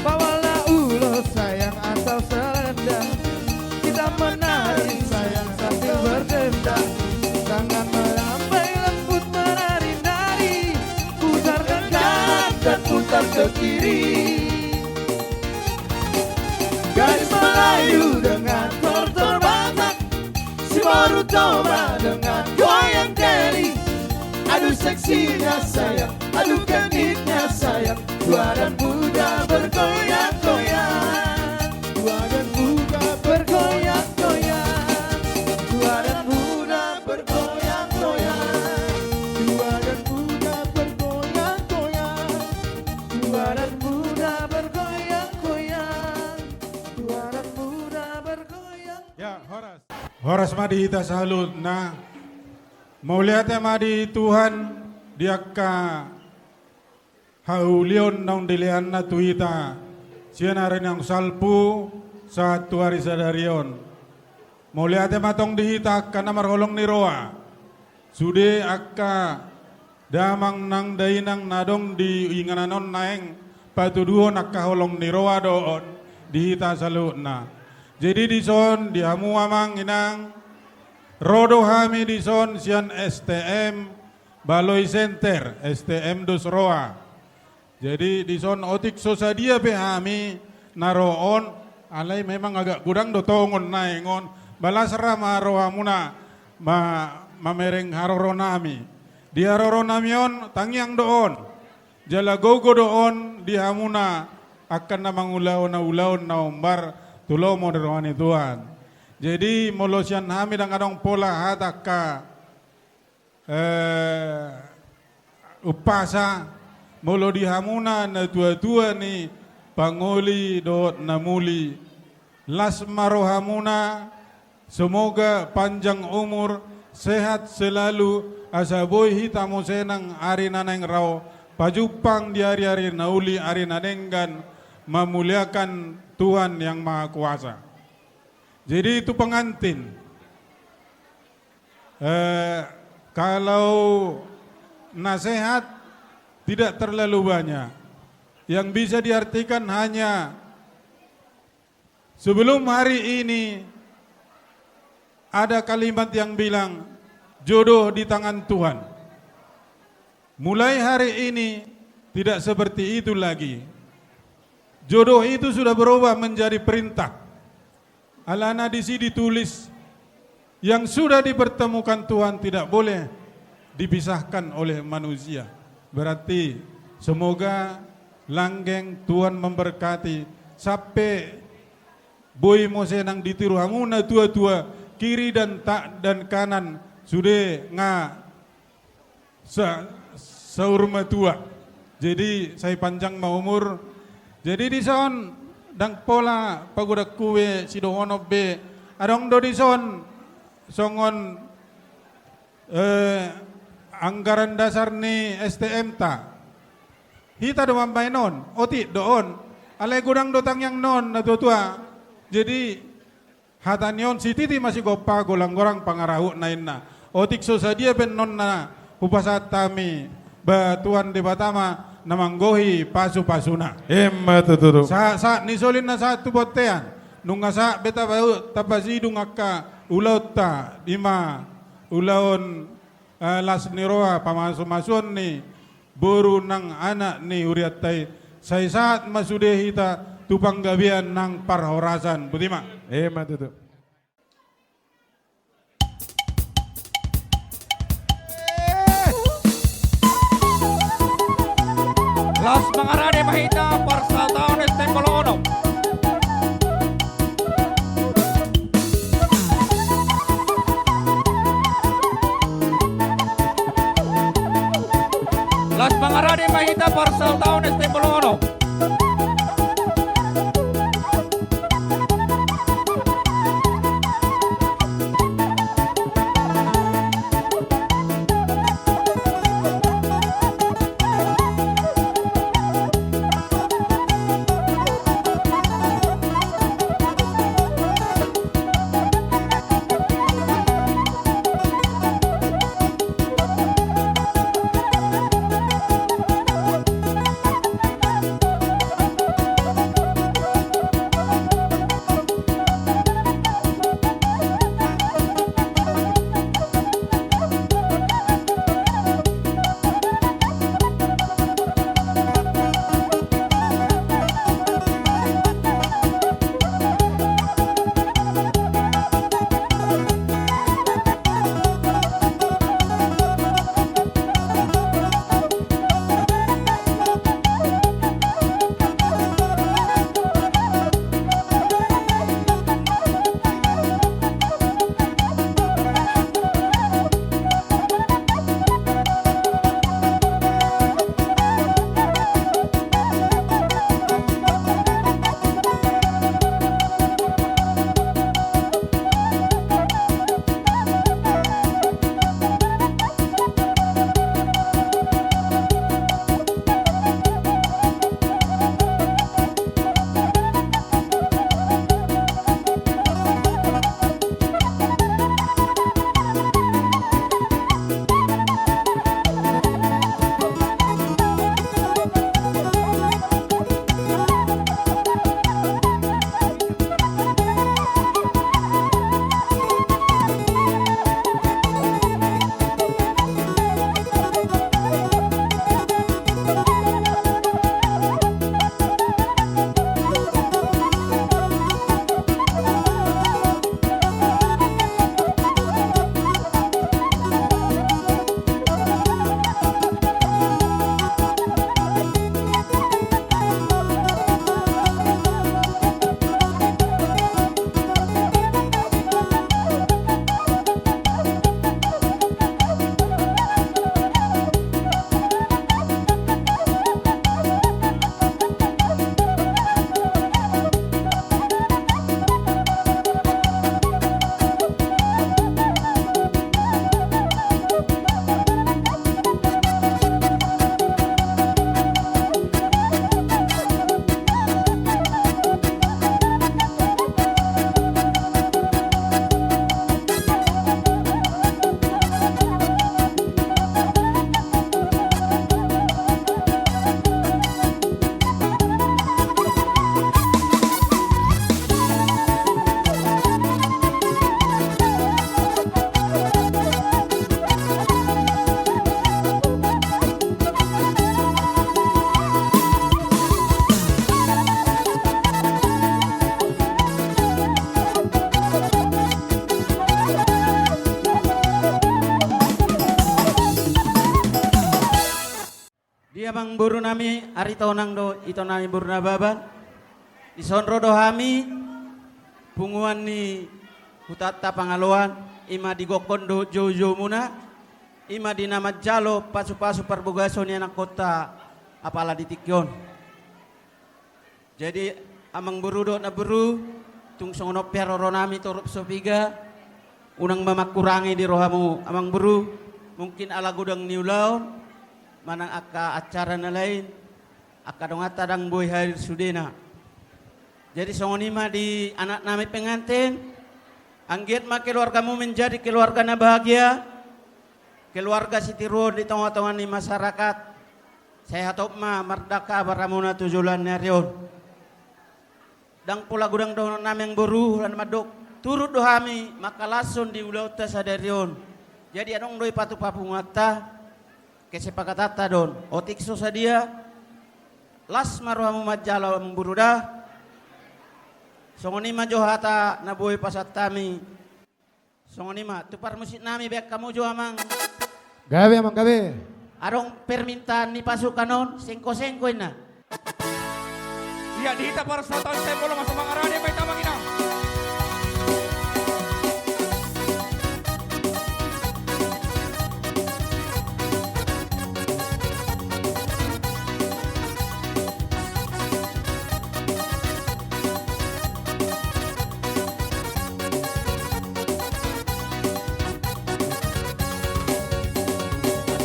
Bawalah ulos sayang atau selendang, kita menari sayang sambil berdendang. Tangan melambai lembut menari-nari, putar ke kanan dan putar ke kiri. Gadis Melayu dengan tortor Batak, si boru Toba dengan goyang deli. Aduh seksinya sayang, aduh genitnya sayang, tuaran muda bergoyang-goyang. Tuaran muda bergoyang-goyang. Tuaran muda bergoyang-goyang. Tuaran muda bergoyang-goyang. Tuaran muda bergoyang-goyang. Tuaran muda bergoyang. Ya, horas. Horas ma di hita saluhutna. Mauliate ma di Tuhan di angka haulion naung dilehonNa tu hita sian ari naung salpu sahat tu ari sadari on. Mauliate ma tong di hita angka na marholong ni roha. Sude angka damang nang dainang na adong di inganan on naeng patuduhon angka holong ni roha do on di hita saluhutna. Jadi dison di hamu amang inang, ro do hami dison sian S T M Baloi Center, S T M dos roa. Jadi dison otik so sadia pe hami na ro on, alai memang agak godang do tongon naeng on, balas ra ma rohamuna ma-, mamereng haroro nami. Di haroro nami on tangiang do on, jala gogo do on di hamuna angka na mangulahon ulaon na hombar tu lomo ni roha ni Tuhan. Jadi molo sian hami ndang adong pola hata angka, eh, umpasa, molo di hamuna natuatua ni pangoli dohot na muli, las ma rohamuna, semoga panjang umur, sehat selalu, asa boi hita muse nang ari na naeng ro pajumpang di ari-ari na uli, ari na denggan, memuliakan Tuhan Yang Maha Kuasa. Jadi itu pengantin. Eh, kalau nasehat tidak terlalu banyak. Yang bisa diartikan hanya sebelum hari ini ada kalimat yang bilang, "Jodoh di tangan Tuhan." Mulai hari ini tidak seperti itu lagi. Jodoh itu sudah berubah menjadi perintah. Alana di sini ditulis, yang sudah dipertemukan Tuhan tidak boleh dipisahkan oleh manusia. Berarti semoga langgeng Tuhan memberkati sampe boi muse nang ditiru hamu natuatua, kiri dan ta-, dan kanan sude nga sa-, saur matua. Jadi sai panjang ma umur. Jadi dison ndang pola pagodangku be sidohonon be. Adong do dison songon, eh, anggaran dasar ni S T M ta. Hita do mambaen on, otik do on. Alai godang do tangiangna on natuatua. Jadi hata ni on, sititi ma sigompa, golang-golang pangarahutna, ninna. Otik so sadia pe annon na hupasahat hami, ba Tuhan Debata ma na manggohi pasu-pasuna. Ima tutu. Sa-, sahat ni soli na sahat tu bontean. Nunga sahat be taba-, tapasidung angka ulaonta, ima ulaon, eh, las ni roha, pamasu-masuon ni boru nang anak ni hurianta i, sai sahat ma sude hita tu panggabean nang parhorasan. Boti ma. Ima tutu. Las mangarade ma hita parsautaon S T M Bolon Onom. Las mangarade ma hita parsautaon S T M Bolon Onom. Amangboru nami, ari tonang do ito nami boru Nababan. Dison ro do hami, punguan ni hutanta Pangaloan, i ma di gokhon dohot joujoumuna, i ma di na manjalo pasupasu parbagason ni anakkonta apala di tingki on. Jadi, amangboru dohot namboru, tung songon on pe haroro nami torop so piga, unang ma mangkurangi di rohamu, amangboru, mungkin ala godang ni ulaon, manang angka acara na lain, angka donganta ndang boi hadir sudena. Jadi, songon i ma di anak nami pengantin, anggiat ma keluargamu menjadi keluarga na bahagia, keluarga sitiruon di tongatonga ni masyarakat. Sai hatop ma mardakhal habaramuna tu joloan ni ari on. Ndang pola godang dohonon nami, amangboru, lan mandok, turut do hami mangkalashon di ulaonta sadari on. Jadi adong do i patupa punguanta, kesepakatanta do on. Otik so sadia, las ma rohamu manjalo, amangboru, da. Songon i ma jo hata na boi pasahat hami. Songon i ma, tu parmusik nami, baen hamu jo, amang. Gabe, amang, gabe. Adong permintaan ni pasukan on, sengko-sengko inna. Ia di hita parsaotan sai molo masa mangarade, baen, amang, inna.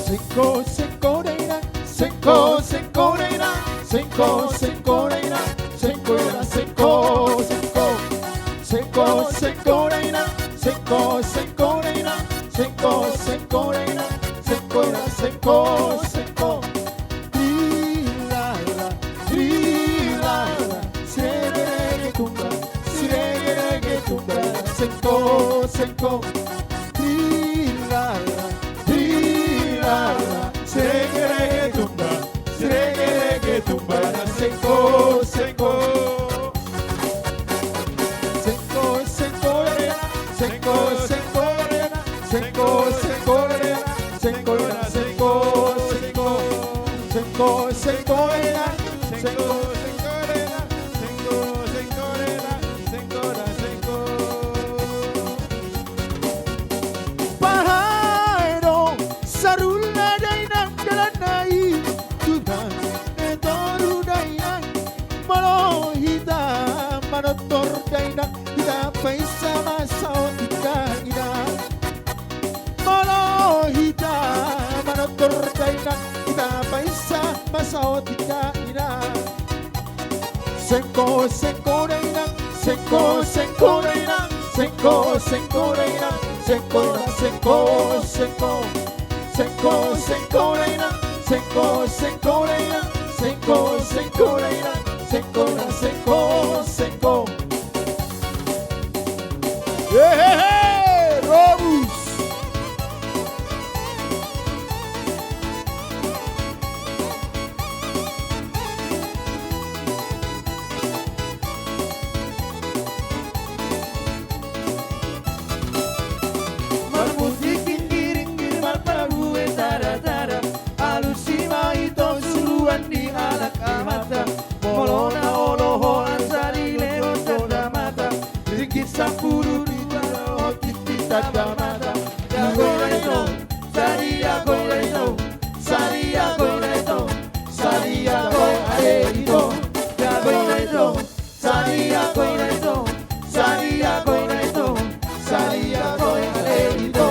Sengko, sengko, da inang, sengko, sengko, da inang, sengko, sengko, da inang, sengko, da, sengko, sengko. Sengko, sengko, da inang, sengko, sengko, da inang, sengko, sengko, da inang, sengko, da, sengko, sengko. Ri, ra, ra, ri, ra, ra, si, re, ge, re, ge, tum, ra, si, re, ge, re, ge, tum, ra, sengko, sengko. Ri, ra, ra, ri, ra, ra, si, re, ge, re, ge, tum, ra, si, re, ge, re, ge, tum, ra, sengko, sengko. Sengko, sengko, da inang, sengko, sengko, da inang, sengko, sengko, da inang, sengko, da, sengko, sengko. Sengko, sengko, da inang, sengko, sengko, da inang, sengko, sengko, da inang, sengko, da, sengko. Pahae do saurna da inang dalanna i, tu tangan ni toru da inang, molo hita manortor da inang, hita paisa ma saotik da inang. Molo hita manortor da inang, hita paisa ma saotik da inang. Sengko, sengko, da inang, sengko, sengko, da inang, sengko, sengko, da inang, sengko, da, sengko, sengko. Sengko, sengko, da inang, sengko, sengko, da inang, sengko, sengko, da inang, sengko, da, sengko, sengko. Hehehe, Robus. Marmutik inggiringgir, marparbue tadatadap, alusi ma ito suruan ni halak amanta. Molo na olo ho ansa dilehon tanda mata, ringgit sampulu di tanda mata. Jago da ito, sadia jago da ito, sadia jago da ito, sadia jago ale ito. Jago da ito, sadia jago da ito, sadia jago da ito, sadia jago ale ito.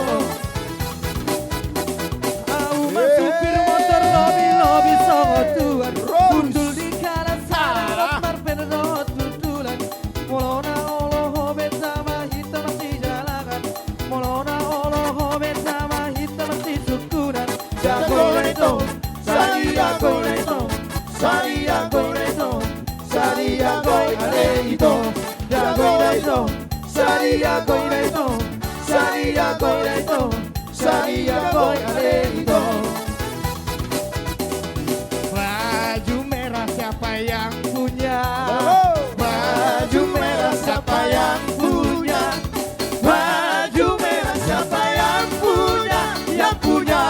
Au ma supir motor lobi-lobi songon tuan, hundul di kalas sarat marpeda dohot hundulan. Molo na olo ho beta ma hita masijalahan, molo na olo ho beta ma hita masisungkunan. Jago da ito, sadia jago da ito, sadia jago da ito, sadia jago ale ito. Jago da ito, sadia jago da ito, sadia jago da ito, sadia jago ale ito. Baju merah siapa yang punya? Baju merah siapa yang punya? Baju merah siapa yang punya? Yang punya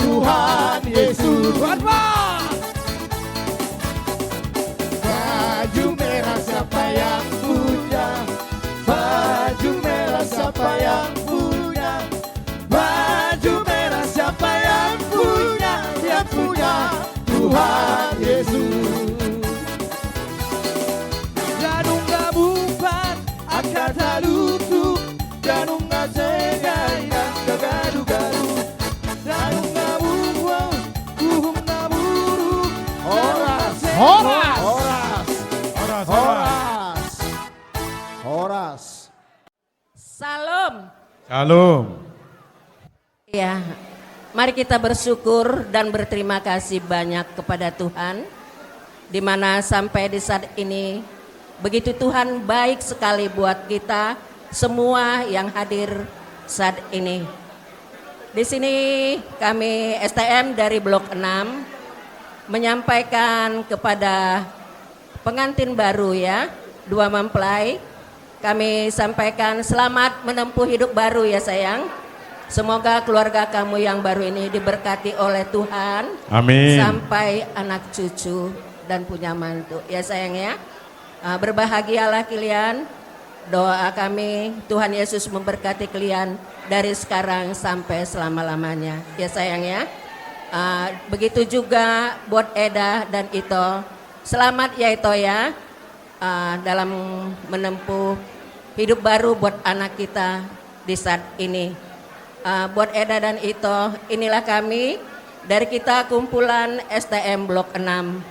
Tuhan Yesus. Tuhan, Pak. Kata lutu, danum na sega inang gagaru-garu. Danum na buhua, uhum na buruk. Horas. Horas. Horas. Horas. Horas. Horas. Shalom. Shalom. Ya, mari kita bersyukur dan berterima kasih banyak kepada Tuhan, di mana sampai di saat ini begitu Tuhan baik sekali buat kita semua yang hadir saat ini. Di sini kami S T M dari Blok enam menyampaikan kepada pengantin baru ya, dua mempelai. Kami sampaikan selamat menempuh hidup baru ya sayang. Semoga keluarga kamu yang baru ini diberkati oleh Tuhan. Amin. Sampai anak cucu dan punya mantu ya sayang ya. Ah, berbahagialah kalian. Doa kami Tuhan Yesus memberkati kalian dari sekarang sampai selama-lamanya ya sayang ya. Ah, begitu juga buat Eda dan Ito. Selamat ya Ito ya, ah, dalam menempuh hidup baru buat anak kita di saat ini. Ah, buat Eda dan Ito, inilah kami dari kita kumpulan S T M Blok enam.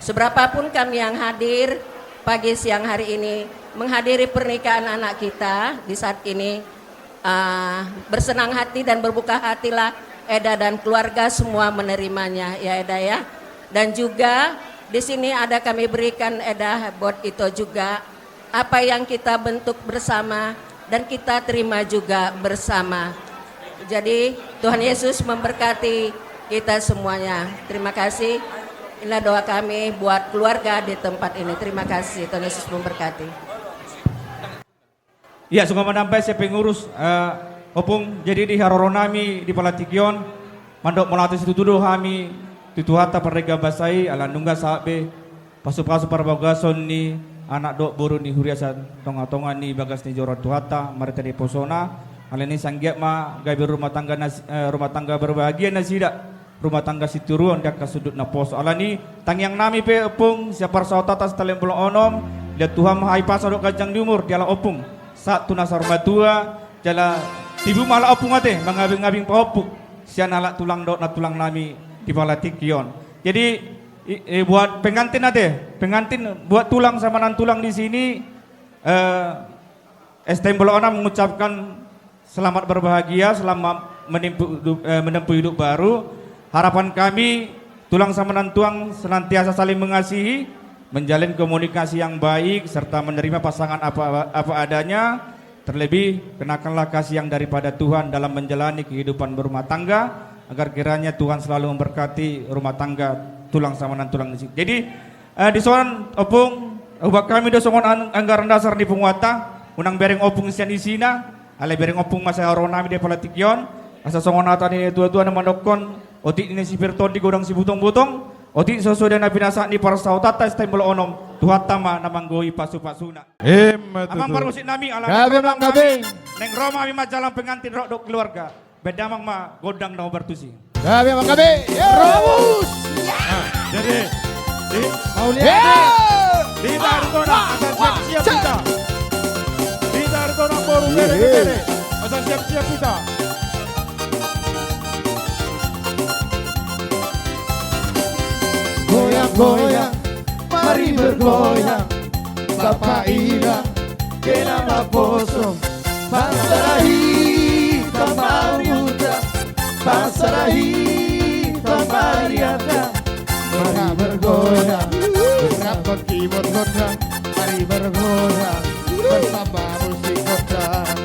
Seberapapun kami yang hadir pagi siang hari ini menghadiri pernikahan anak kita di saat ini, ah, bersenang hati dan berbuka hatilah Eda dan keluarga semua menerimanya ya Eda ya. Dan juga di sini ada kami berikan Eda buat Ito juga apa yang kita bentuk bersama dan kita terima juga bersama. Jadi Tuhan Yesus memberkati kita semuanya. Terima kasih. Inilah doa kami buat keluarga di tempat ini. Terima kasih. Tuhan Yesus memberkati. Ia songon mandambai sian pengurus, eh, Ompung, jadi di haroro nami di pala tingki on, mandok mauliate situtu do hami tu Tuhanta pardenggan basa i, ala nunga sahat be pasu-pasu parbagason ni anak dohot boru ni huria sian tonga-tonga ni bagas ni joro ni Tuhanta, marhite naposona, alani i sai anggiat ma gabe rumah tangga nas-, eh, rumah tangga berbahagia nasida. Rumah tangga sitiruon di angka sundut naposo. Alani i, tangiang nami pe Ompung, sian parsautanta Stalembolo onom, dilean Tuhan ma hahipason dohot ganjang ni umur, dialap Ompung sahat tu na saur matua, jala tibu ma halak Ompung ate, mangabing-abing pahompu, sian halak tulang dohot nantulang nami di pala tingki on. Jadi, i, i, buat pengantin ate, pengantin buat tulang sama nantulang di sini, eh, S T M Blok enam mengucapkan selamat berbahagia, selamat menempuh hidup, eh, menempuh hidup baru. Harapan kami, tulang sama nantulang senantiasa saling mengasihi, menjalin komunikasi yang baik, serta menerima pasangan apa, apa adanya. Terlebih, kenakanlah kasih yang daripada Tuhan dalam menjalani kehidupan berumah tangga, agar kiranya Tuhan selalu memberkati rumah tangga tulang sama nantulang di sini. Jadi, eh, dison, Ompung, hubaen hami do songon an-, anggaran dasar ni punguanta, unang bereng Ompung sian isina, alai bereng Ompung ma sai haroro nami di pala tingki on, asa songon hata ni natua-tua na mandokkon, otik ni na sipir tondi godang sibutong-butong, otik so sude na pinasahat ni parsautanta Stalembolo onom, Tuhanta ma na manggohi pasu-pasuna. Emma tutu. Amang parmusik nami, ala gabe, Amang, gabe. Naeng ro ma hami manjalang pengantin ro dohot keluarga. Baen damang ma gondang na hombar tusi. Gabe, Amang, gabe. Yo. Robus. Ah, jadi, di, mauliate. Yo. Di Argona, asa siap-siap hita. Di Argona, boru, bere, bere. Asa siap-siap hita. Goyang-goyang, mari bergoyang. Bapa inang, kena naposo. Bangsa na hitam marmuta, bangsa na hitam marriata. Mari bergoyang, bersama keyboard gondang. Mari bergoyang, bersama musik gondang.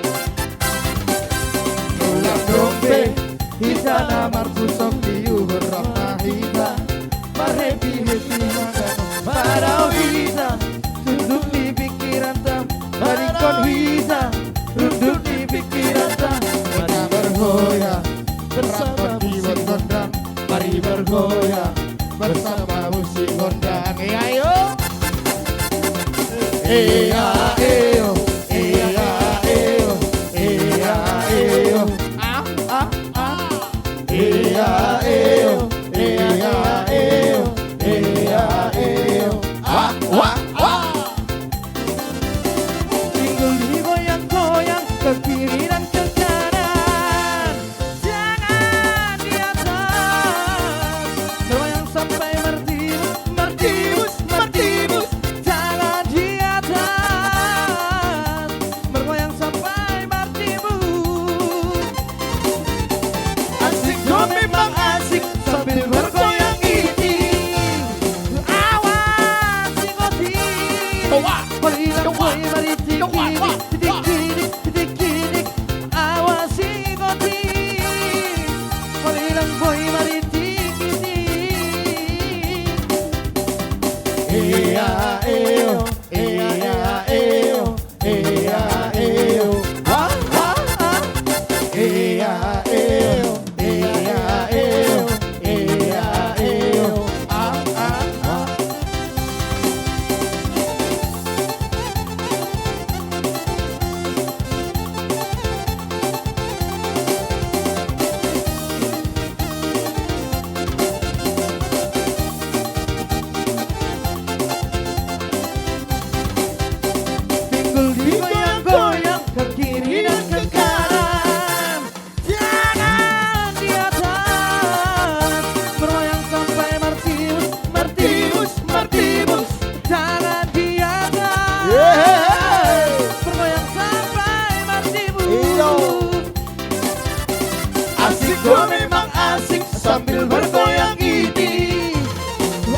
Ulang dompe, hita na marpusok di uhur rap na hita. Marhappy-happy hita, marau hita. Tunduk ni pingkiranta, maringkot hita. Tunduk ni pingkiranta, mari bergoyang. Bersama keyboard gondang, mari bergoyang. Bersama musik gondang. Iya, ayo. Iya, ayo. Digoyang-goyang ke kiri dan ke kanan. Jangan di atas. Bergoyang sampai martibus, martibus, martibus. Jangan di atas. Yeay. Bergoyang sampai martibus. Iyo. Asik do memang asik sambil bergoyang ini.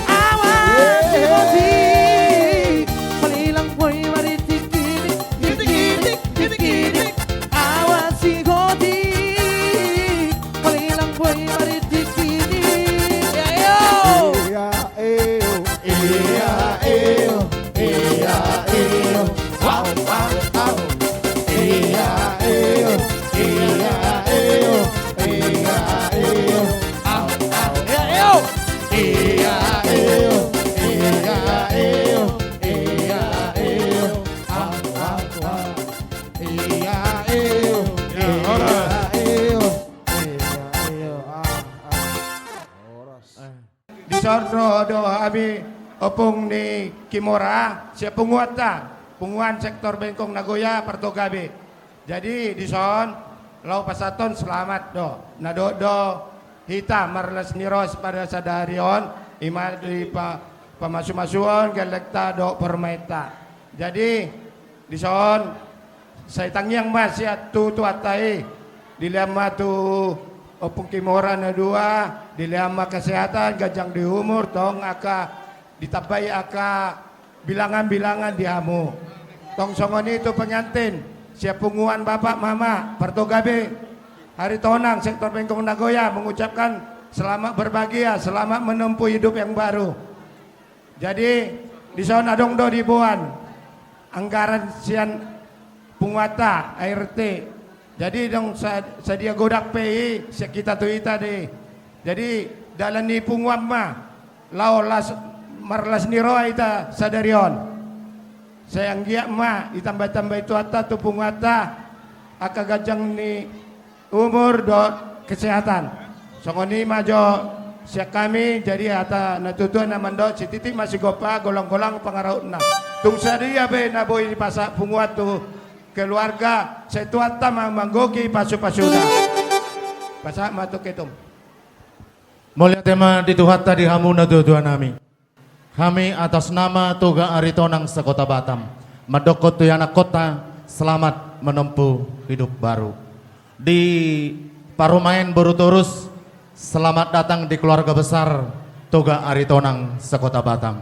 Awas si Hodik, malilang boi maritik-itik, titik-itik, titik-itik. Awas si Hodik, malilang boi maritik-itik. Ya, yo. Iya, iyo. Iya, iyo. Iya, iyo. Au, au, au. Iya, iyo. Iya, iyo. Iya, iyo. Au, au. Iya, iyo. Iya, iyo. Iya, iyo. Iya, iyo. Au, au, au. Iya, iyo. Ya, horas. Iya, iyo. Iya, iyo. Ah, ah. Horas. Eh. Dison ro do hami ompung ni Kimora, sian punguanta, Punguan Sektor Bengkong Nagoya, Partoga be. Jadi dison laho pasahathon selamat do na dohot do hita marlas ni roha pada sadari on, i ma di pa-, pamasumasuon gellengta dohot parumaenta. Jadi dison, sai tangiang ma sian tu Tuhanta i, dilehon ma tu ompung Kimora na dua, dilehon ma kesehatan, ganjang di umur, tong angka ditambai angka bilangan-bilangan di hamu. Tong songon i tu pengantin, sian punguan bapak mama, Partoga be, Aritonang, Sektor Bengkong Nagoya, mengucapkan selamat berbahagia, selamat menempuh hidup yang baru. Jadi dison adong do diboan anggaran sian punguanta A R T. Jadi dung sa-, sadia godang pe i sian hita tu hita do i. Jadi dalan ni punguan ma laho las, marlas ni roha hita sadari on. Sai anggiat ma ditambai-tambai Tuhanta tu punguanta angka ganjang ni umur dohot kesehatan. Songon i ma jo sian hami, jadi hata na tuatua na mandok, sititi ma sigompa, golang-golang pangarahutna. Tung sadia be na boi dipasahat punguan tu keluarga, sai Tuhanta ma manggohi pasupasuna. Pasahat ma tu ketum. Mauliate ma di Tuhanta di hamu na tuatua nami. Hami atas nama Toga Aritonang se-Kota Batam mandokkon tu ianakkonta selamat menempuh hidup baru. Di parumaen boru Torus, selamat datang di keluarga besar Toga Aritonang se-Kota Batam.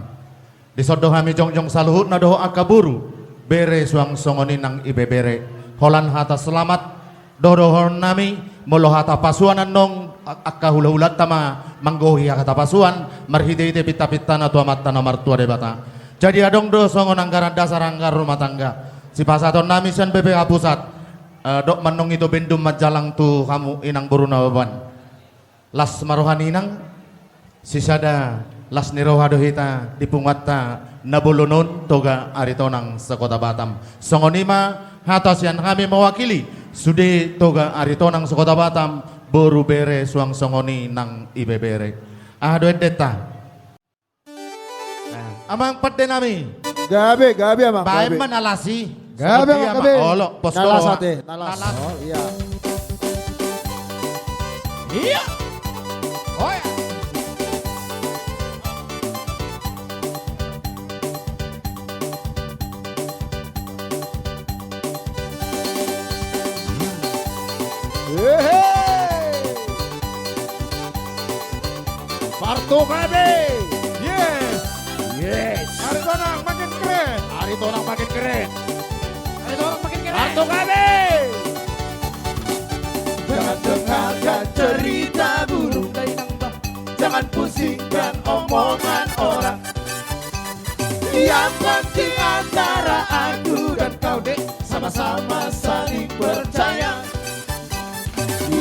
Dison do hami jongjong saluhutna dohot angka boru, bere suang songon i nang ibebere. Holan hata selamat do dohonon nami, molo hata pasuan annon, a-, angka hulahulanta ma manggohi hata pasuan marhitehite pintapinta na tu Amanta na martua Debata. Jadi adong do songon anggaran dasar anggaran rumah tangga sipasahaton nami sian B P H Pusat, eh, dok mannong ito bendum manjalang tu hamu inang boru na baban. Las ma roha ni inang, sisada las ni roha do hita di punguanta na bolon on Toga Aritonang se-Kota Batam. Songon i ma hata sian hami mewakili sude Toga Aritonang se-Kota Batam, boru, bere suang songon i nang ibebere. Aha do endenta? Amang pande nami. Gabe, gabe amang, gabe. Baen ma na las i. Gabe amang, gabe. Olo, pos do. Na las ate, na las. Na las. Oh, iya. Iya. Oh, iya. Hehe. Partoga be. Yes. Yes. Aritonang makin keren. Aritonang makin keren. Aritonang makin keren. Partoga be. Jangan dengarkan cerita burung. Jangan pusingkan omongan orang. Yang penting antara aku dan kau, Dek, sama-sama saling percaya.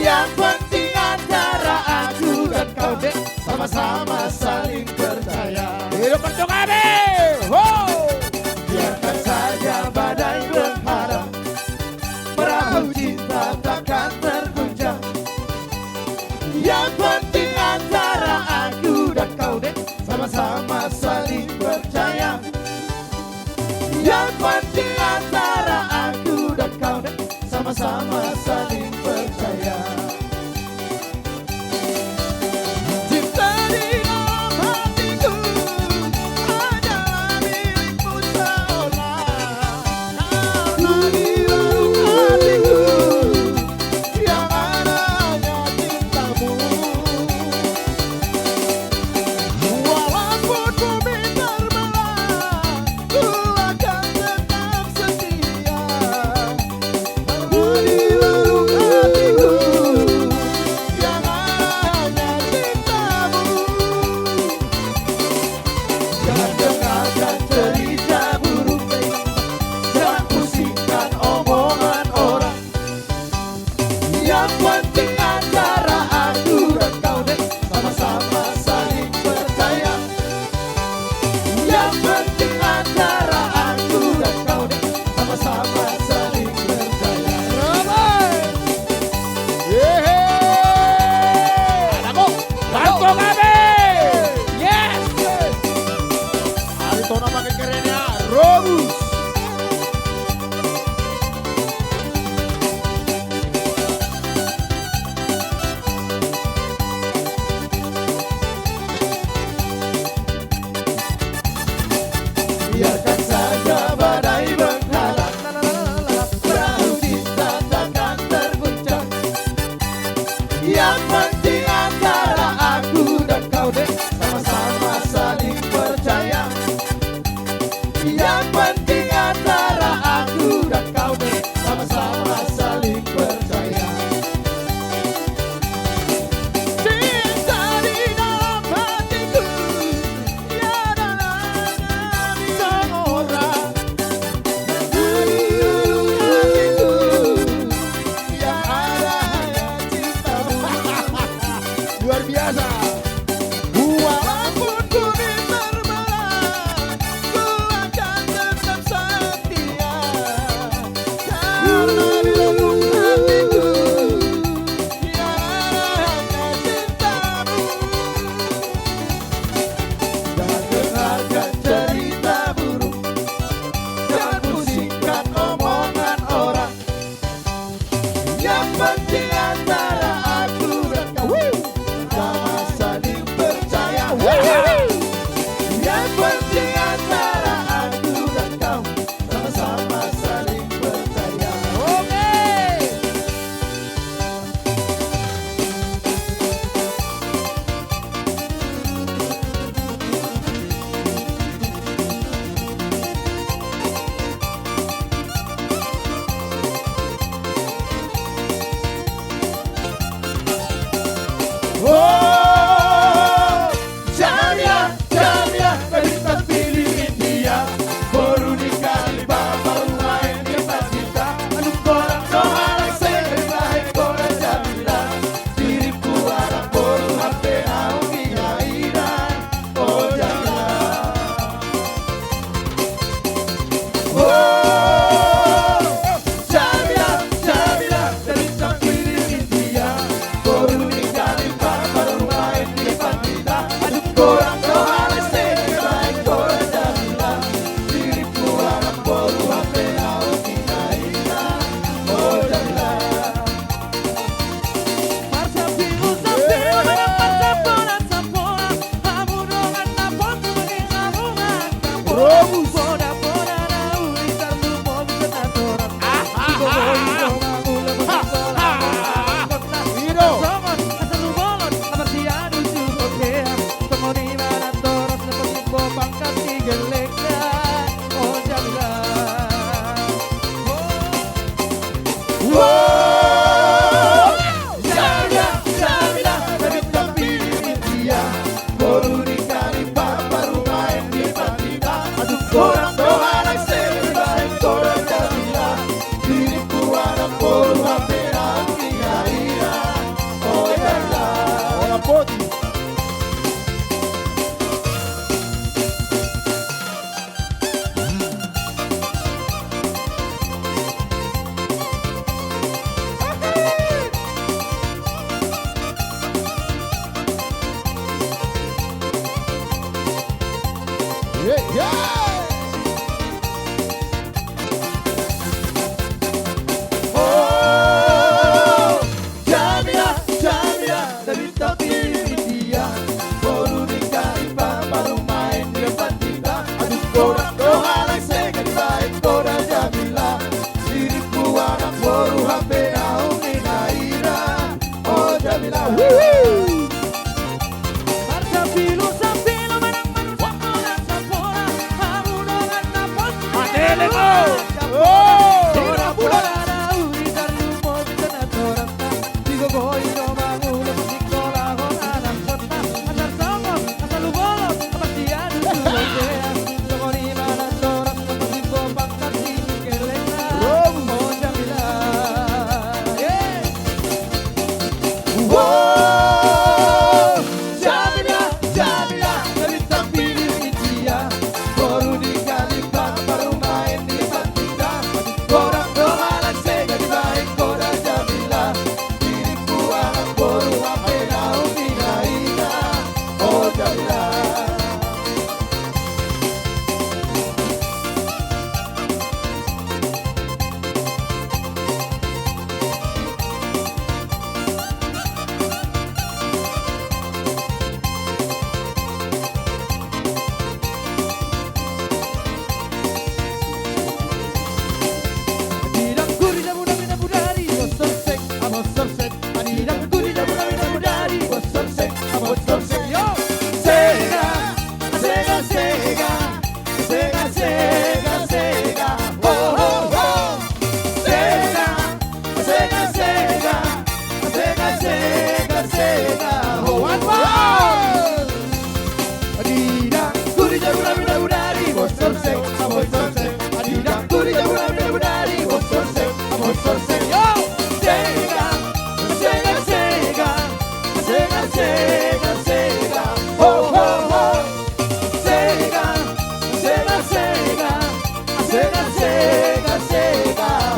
Yang penting antara aku dan kau, Dek, sama-sama saling percaya. Hidup Partoga be. Ho! Biarkan saja badai menghalang, perahu cinta takkan terguncang. Yang penting antara aku dan kau, Dek, sama-sama saling percaya. Yang penting Sama saling percaya. Cinta di dalam hatiku adalah milikmu seolah. Karena di dalam hatiku yang ada hanya cintamu. Walaupun bumi terbelah, ku akan tetap setia. Karena di lubuk hatiku yang ada hanya cintamu. Jangan dengarkan cerita buruk, jangan pusingkan omongan orang. Yang penting antara aku dan kau, Dek, sama-sama saling percaya. Yang penting antara aku dan kau, Dek, sama-sama saling percaya. Ramai. Yehe. Ada kok. Bantu kami. Yes. Ari tona pakai kerennya. Robus. Biarkan saja badai menghala, perahu cinta takkan terguncang. Yang penting antara aku dan kau, Dek, sama-sama saling percaya. Yang penting antara aku dan kau, Dek, sama-sama saling percaya. Cinta di dalam hatiku, tiada lagi seorang. Dari dalam hatiku, yang ada hanya cintamu. Luar biasa. Walaupun bumi terbelah, ku akan tetap setia. Karena di lubuk hatiku, yang ada hanya cintamu. Jangan dengarkan cerita buruk, jangan pusingkan omongan orang. Yang penting antara aku dan kau, sama saling percaya. Yang penting antara aku dan kau, sama-sama saling percaya. Oke. Oh, Jamila, Jamila, na bintang film India, boru ni Khalifah, parumaen di Pacitan, adong godang do halak sere bahen goar Jamila. Dirimpu adong boru hape ahu hinahinan, o Jamila. O Jamila, Jamila, na bintang film India, boru ni Khalifah, parumaen di Pacitan, adong godang do halak sere bahen goar Jamila. Dirimpu adong boru hape ahu hinahinan, o Jamila. Wow! Jamila, Jamila, na bintang film India, boru ni Khalifah, parumaen di Pacitan, adong godang do halak sere bahen goar Jamila. Dirimpu adong boru hape ahu hinahinan, o Jamila. Ora poti.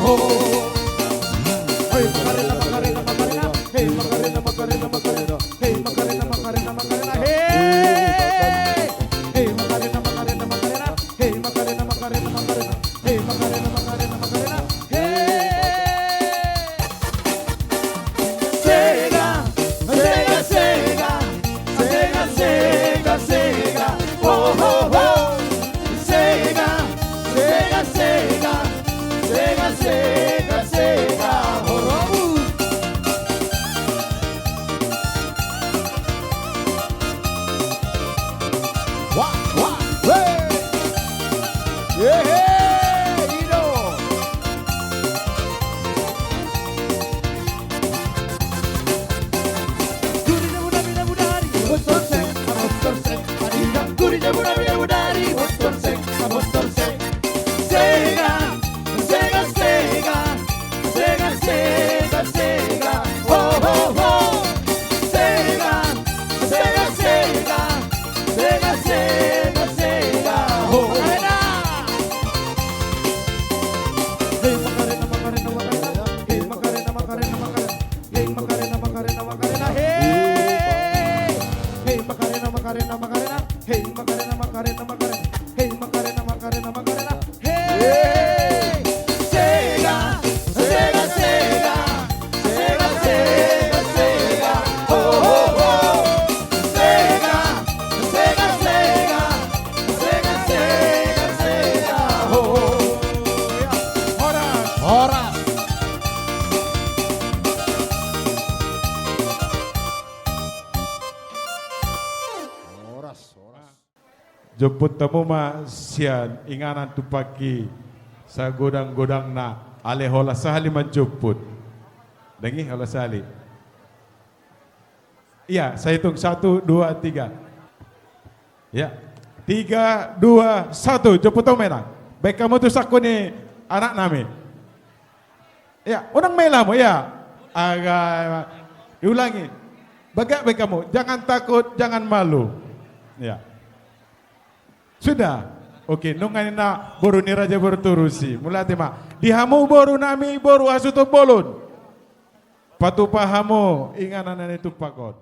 Hey, Macarena, Macarena, Macarena. Hey, Macarena, Macarena, Macarena. Hey, Macarena, Macarena, Macarena. Hey! Hey, Macarena, Macarena, Macarena. Hey, Macarena, Macarena, Macarena. Hey, Macarena, Macarena, Macarena. Hey! Sega, sega, sega. Sega, sega, sega. Oh, oh, oh. Sega, sega, sega. Sega, sega, sega. Horobu. Wa, wa, we. Ye, he, i do. Guri jabu nami jabu dari, bosor seng, bosor seng, adida. Guri jabu nami jabu dari, bosor seng, bosor seng. Sega, sega, sega, sega, sega, sega. Ho, ho, ho. Sega, sega, sega, sega, sega, sega. Ho. Macarena. Hey, Macarena, Macarena, Macarena. Hey, Macarena, Macarena, Macarena. Hey, Macarena, Macarena, Macarena, hey! Hey, Macarena, Macarena, Macarena. Hey, Macarena, Macarena, Macarena. Hey, Macarena, Macarena, Macarena. Hey! Sega, sega, sega. Sega, sega, sega. Ho, ho, ho. Sega, sega, sega. Sega, sega, sega. Ho. Horas. Horas. Horas, horas. Jomput hamu ma sian inganan tumpangki sagodang-godangna, ale holan sahali manjomput. Dang i, holan sahali. Iya, saya hitung, satu, dua, tiga. Ya. Tiga, dua, satu. Jomput hamu ma inang. Baen hamu tu sangko ni anaknami. Ya, unang mela hamu, ya. Aga, ulangi. Bagak baen hamu, jangan takut, jangan malu. Ya. Sudah. Oke, nunga ninna boru ni raja boru Torusi. Mauliate ma. Di hamu borunami, boru hasuhuton bolon. Patupa hamu inganan na nitumpakkon.